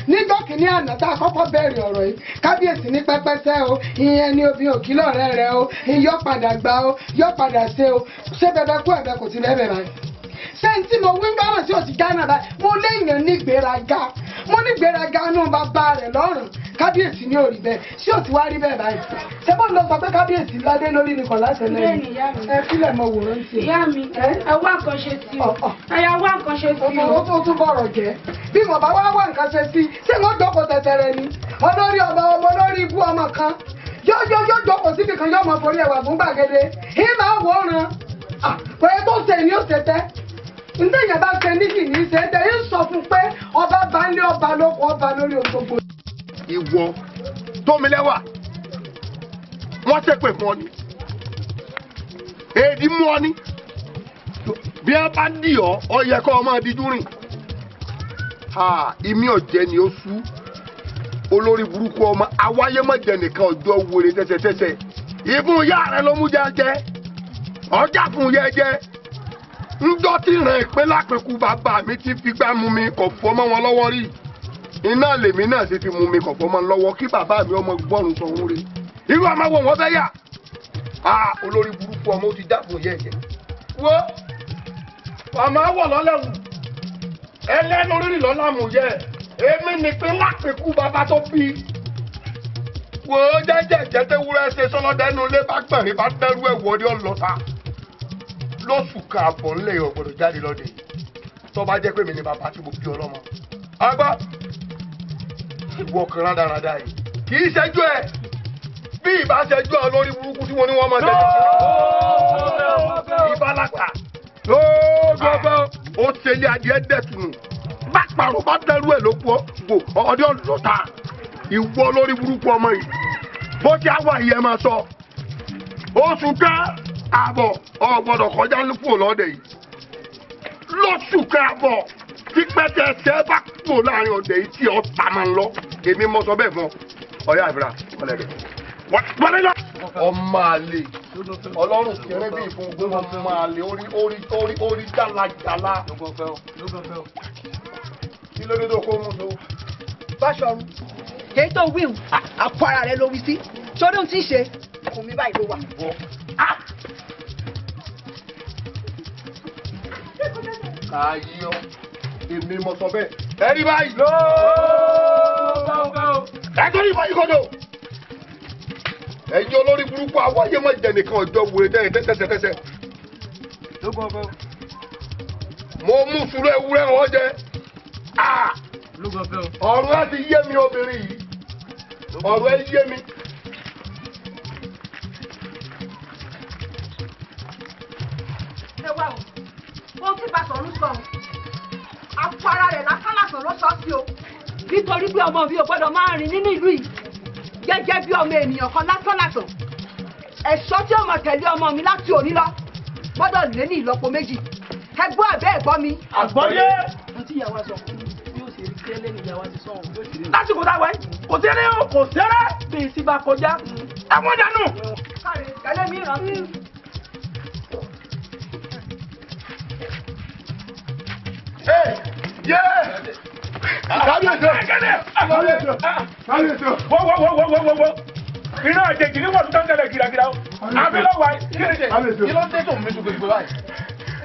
Níjọ́ kìíní àná tá a kọ́kọ́ bẹ̀rẹ̀ ọ̀rọ̀ yìí, kábíyèsí ní pẹ́pẹ́sẹ́ o, ìyẹn ni obìnrin òkìlọ̀ rẹ̀ rẹ̀ o, ìyọ́ padà gbà o, yọ́ padà ṣe o, ṣé bẹbẹ kú ẹ̀bẹ kò sí lẹ́bẹ̀ báyìí. Ṣé n tí mo wí gbọ́dọ̀ tí ò ti gánà báyìí, mo léèyàn ní gbéraga, mo ní gbéraga inú bàbá rẹ̀ lọ́rùn, kábíyèsí ní ò rí bẹ́ẹ̀, ṣé ò ti wá rí bẹ́ẹ̀ báyìí? Ṣé bọ́ọ̀ lọ sọ pé kábíyèsí ládé lórí ni kò láṣẹ lẹ́yìn? Ẹ fílẹ̀ mọ wòrán sí i. Ìyá mi, ẹ wá nǹkan ṣe sí o. Ẹ yà wá nǹkan ṣe sí o. Ó tún bọ̀rọ̀ jẹ́. Bí mo bá wá wá nǹkan ṣe sí i, ṣé wọ́n jókòó tẹ̀tẹ̀rẹ̀ ni? Olórí ọba ọmọ olórí ibú ọmọ kan. Yóò jókòó síbi kan yóò mọ forí ẹwà fún gbàgede. Ìmọ̀ àwòrán. Pé tó ṣe ni ó ṣe tẹ́. Ntẹ̀yìn bá ṣe ní kì ní ṣe tẹ́. Ń sọ fún pé ọba bá ń lé ọba lóko ọba Ìwọ Tómilẹ́wà wọ́n ṣépè fún ọ ni, èdè mú ọ ni, bí wọ́n bá dì ọ́ ọ yẹ kó o máa dijú rìn. Ìmí ọ̀jẹ̀ ni ó sú olórí burúkú ọmọ awáyé mọ̀jẹ̀ nìkan ọjọ́ wọlé tẹ́sẹ̀tẹ́sẹ̀. Ìfún ìyá rẹ ló mú jẹ ọjà fún yẹ jẹ. Ńjọ́ tí ìran ìpín lápẹ̀kú bàbá mi ti fi gbá mú mi kò fọ́ mọ́ wọn lọ́wọ́ rí. Iná lèmi náà ṣe fi mú mi kò fọ́ mọ́ lọ́wọ́ kí bàbá mi ọmọ gbọ́rùn sọ̀hún re. Irú ọmọ wo wọ́n fẹ́ yà? Olórí burúkú ọmọ ó ti dá fún yẹ jẹ. Wo ọmọ wọ̀ lọ́lẹ́wù ẹlẹ́nu rírì lọ́làmù yẹ. Èmi nìpín lápẹ̀kú bàbá tó bí. Wo jẹ́jẹ́ jẹ́tẹ́wúrẹ́ ṣe sọ́lọ́dẹ́nu lé bá gbẹ̀rín bá dẹ́rú ẹ̀ wọ́ọ́dí ọlọ́ta. Lóṣù kan àbọ̀ ńlẹ̀ ọ̀gbọ̀dọ̀ jáde lọ́dẹ yìí tó bá jẹ́ pé mi ni bàbá tí mo bí ọlọ́mọ. Agbá ìwọ kan rádaràda yìí kì í ṣẹ́jú ẹ̀ bí ìbá ṣẹ́jú ẹ̀ lórí burúkú tí wọ́n ní wọ́n máa ṣẹ́jú. Ìbálàpà lóògbé ó ṣe ilé adìẹ dẹ̀tùnù bá parọ́ bá dẹ́rú ẹ̀ ló kú ọ wò ọdẹ ọlọ́ta ìwọ lórí burúkú ọmọ yìí bó ti á wà yìí ẹ máa sọ oṣù kan àbọ̀ ọ gbọ́dọ̀ kọjá kúrò lọ́dẹ yìí lóṣù káàbọ̀ tí pẹ́tẹ́ẹsẹ̀ bá kúrò láàrin ọ̀dẹ yìí tí ọ ta máa ń lọ èmi mọ sọ bẹ́ẹ̀ fún ọ ọ̀yá àfúrà ọ̀lẹ́dẹ̀ wọlé lọ. Ọmọ àlè ọlọ́run kẹrẹ́ bí ìfún ogún ọmọ àlè orí orí orí orí jálajàla. Kí ló dé tó kó mú so. Báṣọ̀run èyí tó wíwù àpò ara rẹ ló wí sí sórí ohun tí ń ṣe ẹkùn mi báyìí ló wà. Ayọ̀ èmi mo sọ bẹ́ẹ̀. Ẹ rí báyìí. Ẹ tó ní ìfọyín kodo. Ẹ̀yin olórí burúkú awáyé má jẹ nìkan ọjọ́ wúre tẹ́yìn tẹ́sẹ̀tẹ́sẹ̀. Mo mú sùúrù ewúrẹ́ wọn jẹ. Ọ̀rọ̀ ẹ ti yé mi obìnrin yìí. Ọ̀rọ̀ ẹ yé mi. Ẹ wá o, ohun tí Báṣọ̀run sọ ọ́ àpò ara rẹ̀ lásán lásán ló sọ sí o nítorí pé ọmọ mi ò gbọ́dọ̀ máa rìn nínú ìlú yìí gẹ́gẹ́ bí ọmọ ènìyàn kan lásán lásán. Ẹ̀ṣọ́ tí ó máa tẹ̀lé ọmọ mi láti òní lọ gbọ́dọ̀ lé ní ìlọ́po méjì. Ẹ gbọ́ àbẹ́ ẹ̀ gbọ́ mi. Àgbọ́yé. Ohun tí ìyàwó sọ bí ó ṣe rí gẹ́lẹ́ ni ìyàwó ti sọ òun. Lásìkò táwa yìí kò sẹ́rẹ́ o kò sẹ́rẹ́ bí ìsìn bá kọjá ẹ̀wọ̀n dànù. Káre tẹ̀lé mi rántí. Wọ́wọ́wọ́wọ́wọ́ iná àjèjì ní wọ́n tún tẹ́lẹ̀ gíragíra o. Àbí lọ́wọ́ ayé. Kí ló dé tó ń mẹ́tò gbogbo báyìí?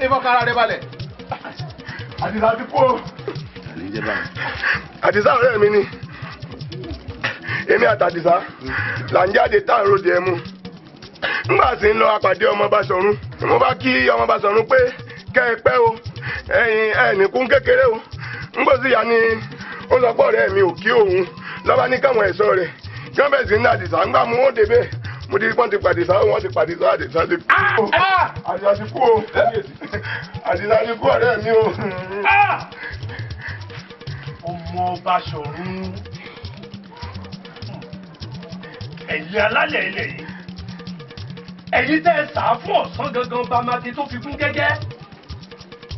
Ìfọ̀ kára rẹ balẹ̀. Àdìsá ti kú o. Àdìsá ọ̀rẹ́ mi ni. Èmi àtàdìsá là ń jáde tá à ń ròde ẹmu. Nígbà tí ń lọ apàdé ọmọ Báṣọ̀run. Mo bá kí ọmọ Báṣọ̀run pé kẹ́ ẹ pẹ́ o, ẹ̀yin ẹ̀ nìkún kékeré o. Ngbọ́ sí ya ni ó sọ pé ọ̀rẹ́ mi ò kí òun lọ́ba ní káwọn ẹ̀ṣọ́ rẹ̀ kí wọ́n bẹ̀rẹ̀ sí ní Àdìsá ńgbà mú ó débẹ̀ mo ti rí pọ́n ti pàdìsá wọ́n ti pàdìsá Àdìsá ti kú o Àdìsá ti kú o Àdìsá ti kú ọ̀rẹ́ mi o. Ọmọ Báṣọ̀run ẹ̀yin alálẹ̀ ilẹ̀ yìí ẹ̀yin tẹ́ ẹ sà fún ọ̀sán gangan bá máa ti tó fi gún gẹ́gẹ́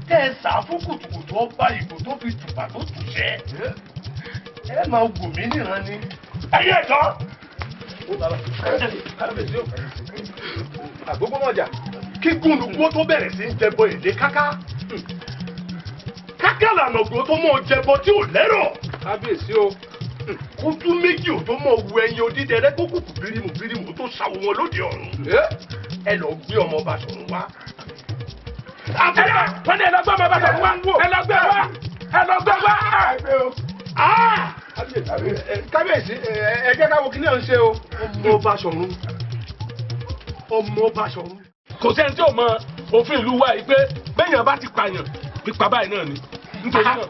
tẹ́ ẹ sà fún kùtùkùtù ọba ìbò tó fi tùpà tó tùṣẹ́ ẹ máa wò mí níran ni ẹ̀yin ẹ̀tọ́. Àgbógbó mọ̀jà kí gúnlùkú tó bẹ̀rẹ̀ sí ń jẹbọ èlé káká káká lànà ògbó tó mọ̀ jẹbọ tí ò lẹ́rọ̀. Kábíyèsí o. Kó tún méjì ò tó mọ̀ wu ẹyin odídẹrẹ́ kó kùkù bírímù bírímù tó ṣàwọ̀ wọn lóde ọ̀run. Ẹ lọ gbé ọmọ Báṣọ̀run wá. Wọ́n ní ẹ lọ gbé ọmọ Báṣọ̀run wá. Ẹ lọ gbé wá. Ẹ lọ gbé wá. Kábíyèsí ẹ jẹ́ ká wo kíní ọ̀ ń ṣe o. Ọmọ Báṣọ̀run. Ọmọ Báṣọ̀run. Kò sẹ́ni tí ò mọ òfin ìlú wa yìí pé béèyàn bá ti pààyàn pípa báyìí náà ni. Nítorí náà.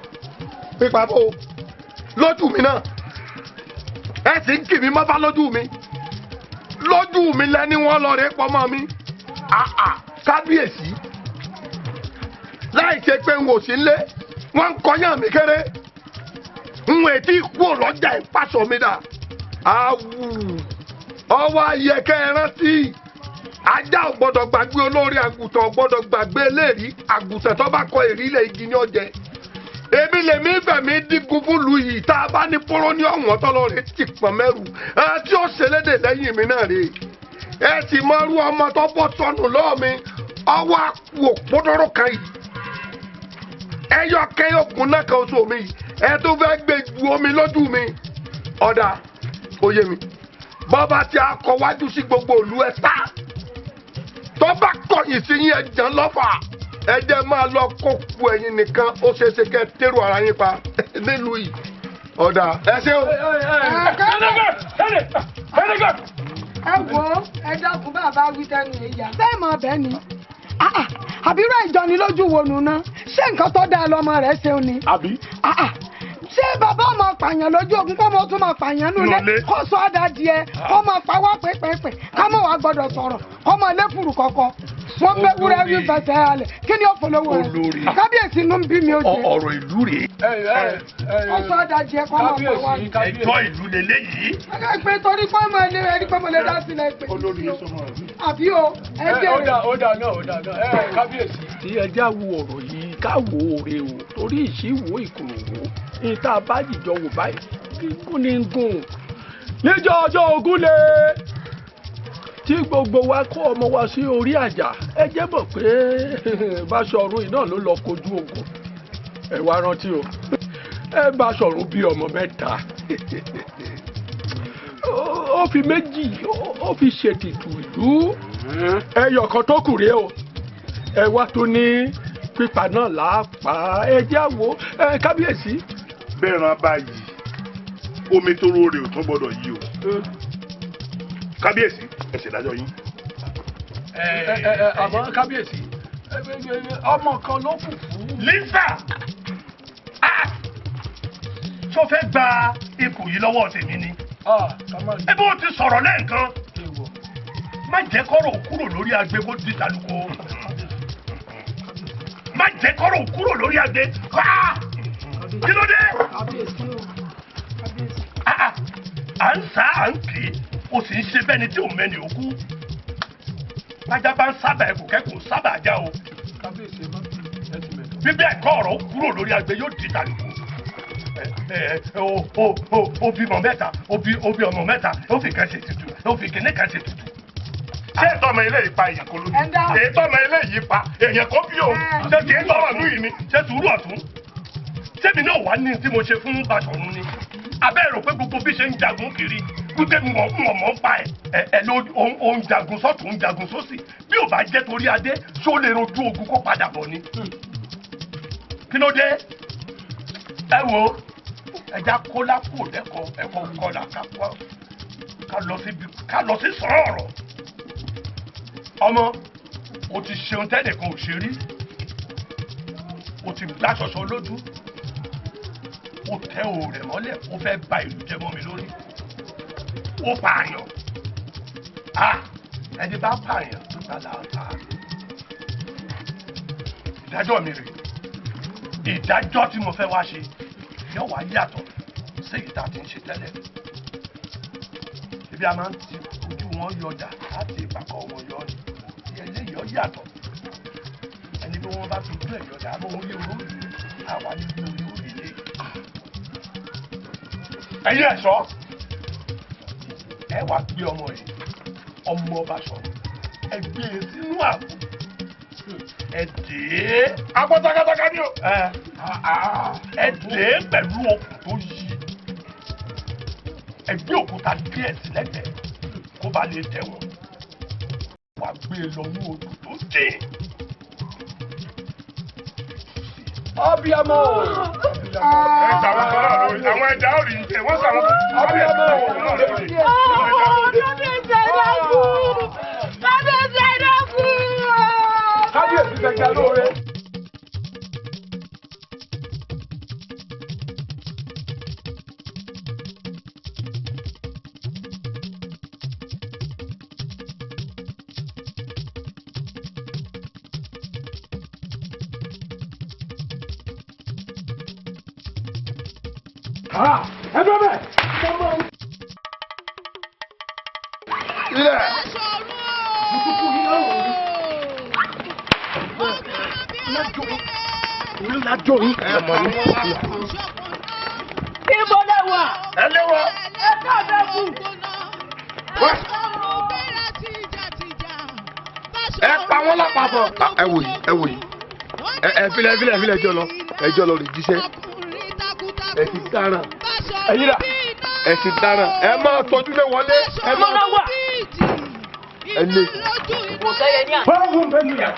Pípa bó lójú mi náà ẹ sì ń kì mí mọ́fá lójú mi lójú mi lẹ́ni wọ́n lọ rè pọ́nmọ́ mi kábíyèsí láì ṣe pé n ò sí nlé wọ́n ń kọyán mi kéré n ò tí kú ọlọ́jà ìpàṣọ mi dà Awù ọwọ́ ayẹkẹ́ rántí ajá ò gbọ́dọ̀ gbàgbé olórí, àgùntàn ò gbọ́dọ̀ gbàgbé eléèrí. Àgùntàn tó bá kọ ìrílẹ̀ igi ní ọ̀jẹ̀. Èmi lèmi fẹ̀mí dígun fúlù yìí tá a bá ní pọ́rọ́ ní ọ̀wọ́n tọ́lọ́rẹ́ ti pọ̀n mẹ́rù ẹ tí ó ṣẹlẹ́dẹ̀ lẹ́yìn mi náà rèé. Ẹ sì mọ irú ọmọ tó bọ́ sọnù lọ́ọ̀ mi, ọwọ́ àpò òpódọ́rọ́ kan yìí, ẹyọ kẹyọkùn náà kan oṣù mi yìí, ẹ tó fẹ́ gbé ju omi lójú mi. Ọ̀dà oyè mi, bọ́ba tí a kọ wájú sí gbogbo ìlú ẹ sá, tó bá kọ̀yìn sí yín ẹ jẹ́ lọ́fà, ẹ jẹ́ máa lọ kó ku ẹ̀yin nìkan, ó ṣeé ṣe kẹ́ tẹ́rù ara yín pa nílùú yìí. Ọ̀dà ẹ ṣé o. Ẹ wo, ẹ dákun, bàbá wí tẹnu ìyá. Bẹ́ẹ̀ mọ bẹ́ẹ̀ ni àbírọ̀ ìjọnilójú wo nù ná, ṣé nǹkan tó dáa lọmọ rẹ̀ ṣeun ni? Àbí? Ṣé bàbá ọmọ pààyàn lójú ogun kó mọ tún máa pààyàn nulẹ̀, kó sọ ọ́ da díẹ̀, kó máa pa wá pépépé, ká mọ̀ wá gbọ́dọ̀ sọ̀rọ̀, kó máa léfùrù kọ̀kọ̀? Wọ́n bẹ wúrẹ́ wí fẹsẹ̀ halẹ̀, kí ni ó polówó rẹ̀? Kábíyèsí inú ń bí mi ó jẹ. Ọ̀rọ̀ ìlú rèé. Kó sọ ọ́ da díẹ̀, kó máa pa wá. Ẹjọ́ ìlú leléyìí. Ẹ pé torí pé ọmọ ilé rẹ ní pé mo lè dá sílẹ̀ pé. Àbí o, ẹ jẹ́. Ó dà náà, ó dà náà, ẹ kábíyèsí. Tí ẹ já wo ọ̀rọ̀ yìí, ká wo òre o, torí ìṣíwò ìkòròwò ní tá a bá jìjọ wò báyìí, gígùn ní gùn. Níjọ́ ọjọ́ ogun lè tí gbogbo wa kó ọmọ wa sí orí àjà, ẹ jẹ́ mọ̀ pé Báṣọ̀run iná ló lọ kojú ogun. Ẹ wá rántí o, ẹ Báṣọ̀run bí ọmọ mẹ́ta, ó fi méjì ó fi ṣètìtù ìlú, ẹyọ kan tó kù rèé o. Ẹ wá tó ní pípa náà làápa, ẹ jẹ́ àwò ẹ kábíyèsí. Bẹ́ẹ̀ ran báyìí, omi tó róore ò tún gbọ́dọ̀ yí o. Kábíyèsí, ẹ ṣèdájọ́ yín. Àmọ́ kábíyèsí, ọmọ kan ló kù fún. Lisa, tó fẹ́ gba ipò yìí lọ́wọ́ tèmi ni. Ẹ bó ti sọ̀rọ̀ lẹ́ẹ̀kan, má jẹ́ kọ́rọ̀ kúrò lórí agbe kó di tàlùkò. Má jẹ́ kọ́rọ̀ kúrò lórí agbe. Kí ló dé? À ń sá à ń kì í, o sì ń ṣe bẹ́ni tí ò mẹ́ni òkú. Lájà bá ń sábà ẹ̀kọ́ kẹ́kọ̀ọ́ sábà já o. Bíbẹ́ ẹ̀kọ́ ọ̀rọ̀ kúrò lórí agbe yóò di tàlùkò. O bímọ mẹ́ta, o bí ọmọ mẹ́ta, o fi kan ṣe tutù, o fi kìnní kan ṣe tutù. Ṣé ètò ọmọ ilé yìí pa èèyàn kó lójú? Ètò ọmọ ilé yìí pa èèyàn kó bí o. Ṣé kì í sọ̀rọ̀ ìlú yìí ni? Ṣé sùúrù ọ̀tún? Ṣémi náà wà ní tí mo ṣe fún Báṣọ̀run ni? Abẹ́ rò pé gbogbo bí ṣe ń jagun kiri, wípé mọ̀ mọ̀ ń pa ẹ̀. Ẹ ló ń jagun sọ́tún, ń jagun sósì. Bí ò bá jẹ́ torí adé, ṣó lè rojú ogun kó padà bọ̀ ni? Kí ló dé? Ẹ wo, ẹja kólá kò lẹ́kọ̀ọ́, ẹ̀kọ́ kọlà ká lọ sí sọ̀rọ̀. Ọmọ, o ti ṣeun tẹ́nìkan ò ṣe rí, o ti gbá ṣọṣọ lójú, o tẹ òòrẹ̀ mọ́lẹ̀, o fẹ́ ba ìlú jẹ́ mọ́ mi lórí, o pààyàn. Ẹni bá pààyàn tó ta láta. Ìdájọ́ mi rèé, ìdájọ́ tí mo fẹ́ wá ṣe yóò wá yàtọ̀ sí èyí tá a ti ń ṣe tẹ́lẹ̀. Ibi a máa ń ti ojú wọn yọjà láti ìpàkọ́ wọn yọ ni, eléyìí ó yàtọ̀. Ẹni bí wọ́n bá fi ojú ẹ̀ yọjà, àbọ̀ òun lé olórí, àwa ní bí orí orí lé. Ẹ̀yin ẹ̀ṣọ́, ẹ wá gbé ọmọ yìí, ọmọ Báṣọ̀run, ẹ gbé e sínú àpò, ẹ dè é. Àpò takataka ni o. Ẹ dè é pẹ̀lú okùn tó yí. Ẹ gbé òkúta díẹ̀ sí lẹ́gbẹ̀ẹ́ kó bá lè tẹ̀wọ̀n. Wàá gbé e lọ ní odò tó dé. Abiyamọ. Ẹ ṣàwọn kan náà lórí àwọn ẹja ò rí ẹ wọ́n ṣàwọn kan. Abiyamọ. Kábíyèsí ẹ dákun! Kábíyèsí ẹ dákun! Kábíyèsí gbẹgbẹ lóore. Ẹ bẹ́ẹ̀ bẹ́ẹ̀. Ilẹ̀. Lájọ yín. Ibo lẹ wà? Ẹ lé wọ. Ẹ ká bẹ kú. Ẹ pa wọ́n lápapọ̀. Ẹ wò yìí, ẹ wò yìí. Ẹ filẹ̀ filẹ̀ filẹ̀ ẹjọ́ lọ. Ẹjọ́ lọ rè jíṣẹ́. Ẹ ti dáràn. Ẹyin dà. Ẹ ti dáràn. Ẹ máa tọ́jú lé wọlé. Ẹ máa ẹ lé. Kò sẹ́yẹ ní àná. Báwo ń bẹ nù yà?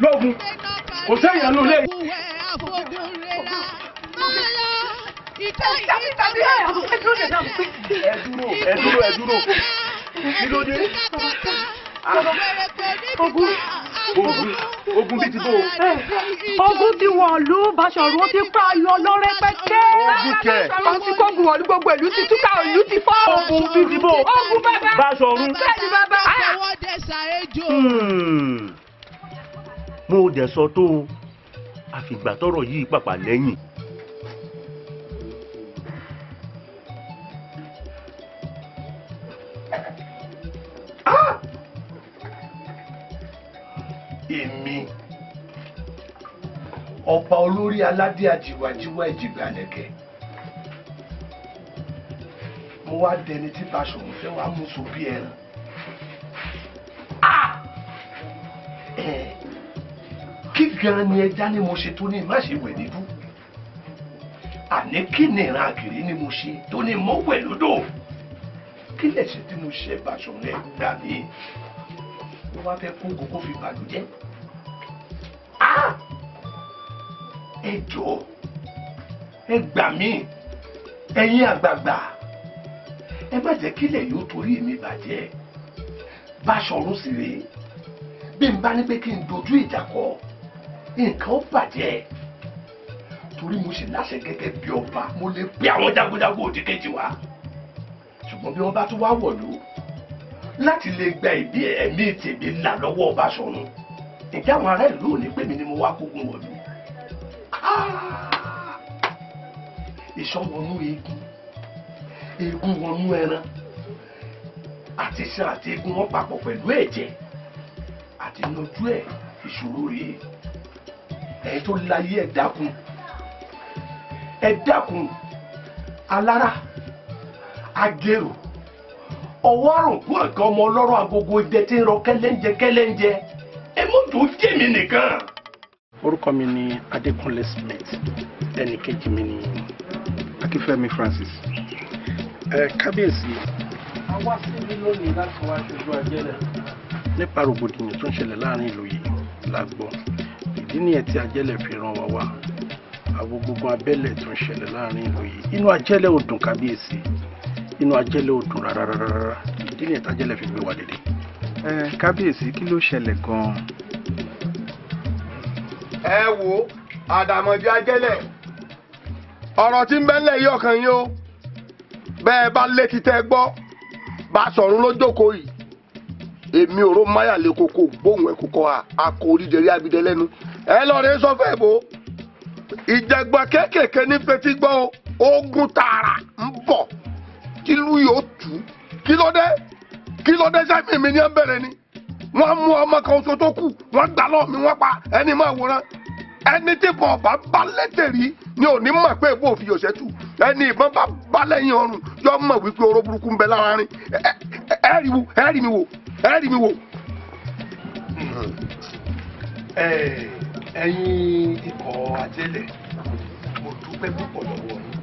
Lọ́gùn kò sẹ́yìn àánú lé. Ẹ dúró, ẹ dúró, ẹ dúró. Kí ló dé? Ogun. Ogun bíi ti bó. Ogun ti wọ̀lú, Baṣọ̀run ti pa ayọ̀ lọ́rẹ́pẹ́tẹ́. Ogun kẹ̀. Wọ́n ti kógun wọ̀lú, gbogbo ìlú ti túká, ìlú ti fọ́. Ogun bíi ti bó. Ogun bàbá. Baṣọ̀run. Bẹ́ẹ̀ni bàbá. Mo dẹ̀ sọ tó o, àfìgbà tọ́rọ̀ yìí pàpà lẹ́yìn. Èmi ọba olórí aládé àjìwàjìwà ìjìgbàlẹ̀kẹ̀, mo wá dẹni tí Baṣọ̀run fẹ́ wá mú so bí ẹran. Kí gan ni ẹja ni mo ṣe tó ní má ṣe wẹ̀ níbú? Àní kí ni ìran àgìrì ni mo ṣe tó ní mọ́ wẹ̀ lódò? Kí lẹ̀ṣẹ̀ tí mo ṣe Baṣọ̀run ẹ̀ gbà mí? Wọ́n wá fẹ́ kó kókó fi bàlújẹ́. Ẹ jọ̀ọ́, ẹ gbà mí, ẹ̀yin àgbààgbà, ẹ má jẹ́ kílẹ̀ yóò torí mi bàjẹ́. Baṣọ̀run sì rèé, bí n bá ní pé kí n dojú ìjà kọ, nǹkan ó bàjẹ́. Torí mo sì láṣẹ gẹ́gẹ́ bí ọba, mo lè pe àwọn jagunjagun òdì kejì wá. Ṣùgbọ́n bí wọ́n bá tún wá wọ̀lú láti lè gba ìbí ẹ̀mí tèmi là lọ́wọ́ Baṣọ̀run, ǹjẹ́ àwọn ará ìlú ò ní pè mí ni mo wá kógun wọ̀lú? Ìṣọ́ wọnú eegun, eegun wọnú ẹran, àti iṣan àti eegun wọn papọ̀ pẹ̀lú ẹ̀jẹ̀ àti yanjú ẹ̀. Ìṣòro rèé. Ẹ̀yin tó láyé, ẹ dákun, ẹ dákun. Alára agérò ọwọ́ àrùnkún ẹ̀ka ọmọ ọlọ́rọ̀ agogo idẹ tí ń rọ kẹ́lẹ́ńjẹ kẹ́lẹ́ńjẹ, ẹ mọ́tò jèmi nìkan. Orúkọ mi ni Adékúnlé Smith, ẹnì kejì mi ni Akínfẹ́mi Francis. Ẹ kábíyèsí, a wá síbí lónìí láti wá ṣojú ajẹ́lẹ̀ nípa rògbòdìyàn tó ń ṣẹlẹ̀ láàrin ìlú yìí la gbọ́. Ìdí nìyẹn tí ajẹ́lẹ̀ fi ràn wá wá. Àwọn gbogbo abẹ́lẹ̀ tó ń ṣẹlẹ̀ láàrin ìlú yìí, inú ajẹ́lẹ̀ ò dùn kábíyèsí, inú ajẹ́lẹ̀ ò dùn rárá rárá. Ìdí nìyẹn tájẹ́lẹ̀ fi gbé wa dìde. Ẹ kábíyèsí, kí ló ṣẹlẹ̀ gan-an? Ẹ wo àdàmọ̀dì ajẹ́lẹ̀, ọ̀rọ̀ tí ń bẹ ńlẹ̀ yìí ọkàn yín o. Bẹ́ẹ̀ bá létí tẹ́ gbọ́, Baṣọ̀run ló jókòó yìí. Èmi òró máyà lè koko gbóhùn ẹ̀ kókó akọ orídẹ̀rí abidẹ lẹ́nu. Ẹ lọ rẹ sọ fẹ́ bò ìjẹ̀gbọ́n kéékèèké ní fetí gbọ́ ogun tààrà ń bọ̀ tìlú yóò tú. Kí ló dé? Kí ló dé? Sẹ́mi mi ní ẹ bẹ̀rẹ̀ ni wọ́n mú ọmọ kan oṣù tó kù, wọ́n gbà lọ́ọ̀ mi, wọ́n pa ẹni máa wòran. Ẹni tí ìbọn ọba bá lẹ́tẹ̀ rí ni ò ní mọ̀ pé ìbọn òfin yòṣẹ́ tù. Ẹni ìbọn bá bá lẹ́yìn ọrùn yọ mọ̀ wípé oró burúkú ń bẹ lára rin. Ẹ rí wo, ẹ rí mi wò, ẹ rí mi wò. Ẹ̀yin ikọ̀ ajẹ́lẹ̀, mo dúpẹ́ púpọ̀ lọ́wọ́ yín.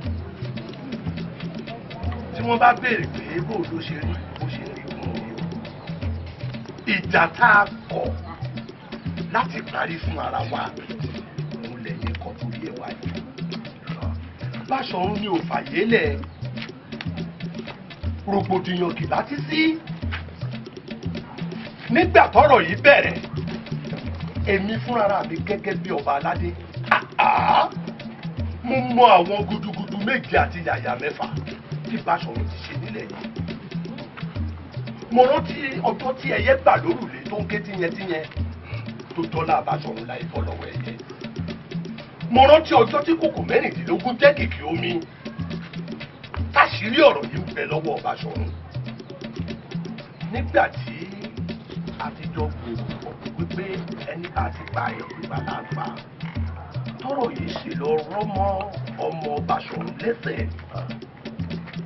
Tí wọ́n bá béèrè pé bó ló ṣe rí, bó ṣe rí fún mi o. Ìjà tá a kọ̀ láti parí fún ara wa, òun lẹ́yìn kan tó yẹ wá yìí. Báṣọ̀run ni ò fàyè lẹ̀, rògbòdìyàn kìbá ti sí. Nígbà tọ́rọ̀ yìí bẹ̀rẹ̀, èmi fúnra mi gẹ́gẹ́ bí ọba aládé, mo mọ àwọn gudugudu méje àti yàyà mẹ́fà tí Báṣọ̀run ti ṣe nílẹ̀ yìí. Mo rántí ọjọ́ tí ẹyẹ gbà lórùlé tó ń ké tíyẹn tíyẹn tó dọ́là Báṣọ̀run láì bọ́ lọ́wọ́ ẹyẹ. Mo rántí ọjọ́ tí kòkò 16 jẹ́ kìkì omi. Táṣìírí ọ̀rọ̀ yìí ń bẹ lọ́wọ́ Báṣọ̀run. Nígbà tí àtijọ́ gbèrò pọ̀ wípé ẹni bá ti pa ayọ̀ pípa là ń pa. Tọ́rọ̀ yìí sì lọ rọ́mọ ọmọ Báṣọ̀run lẹ́sẹ̀.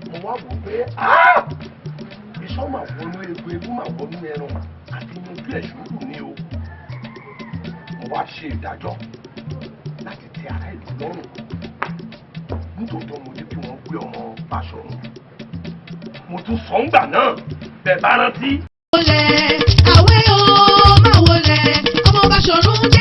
Mo wá wò pé iṣan máa wọnú egbò, egbò máa wọnú ẹran àti yanjú ẹ̀ sùúrù ni o. Mo wá ṣe ìdájọ́ láti tẹ́ ará ìlú lọ́rùn. Nítòótọ́ mo ní kí wọ́n gbé ọmọ Báṣọ̀run. Mo tún sọ ń gbà náà bẹ́ẹ̀ bá rántí. Àwẹ̀ o máa wọlé ọmọ Báṣọ̀run dé.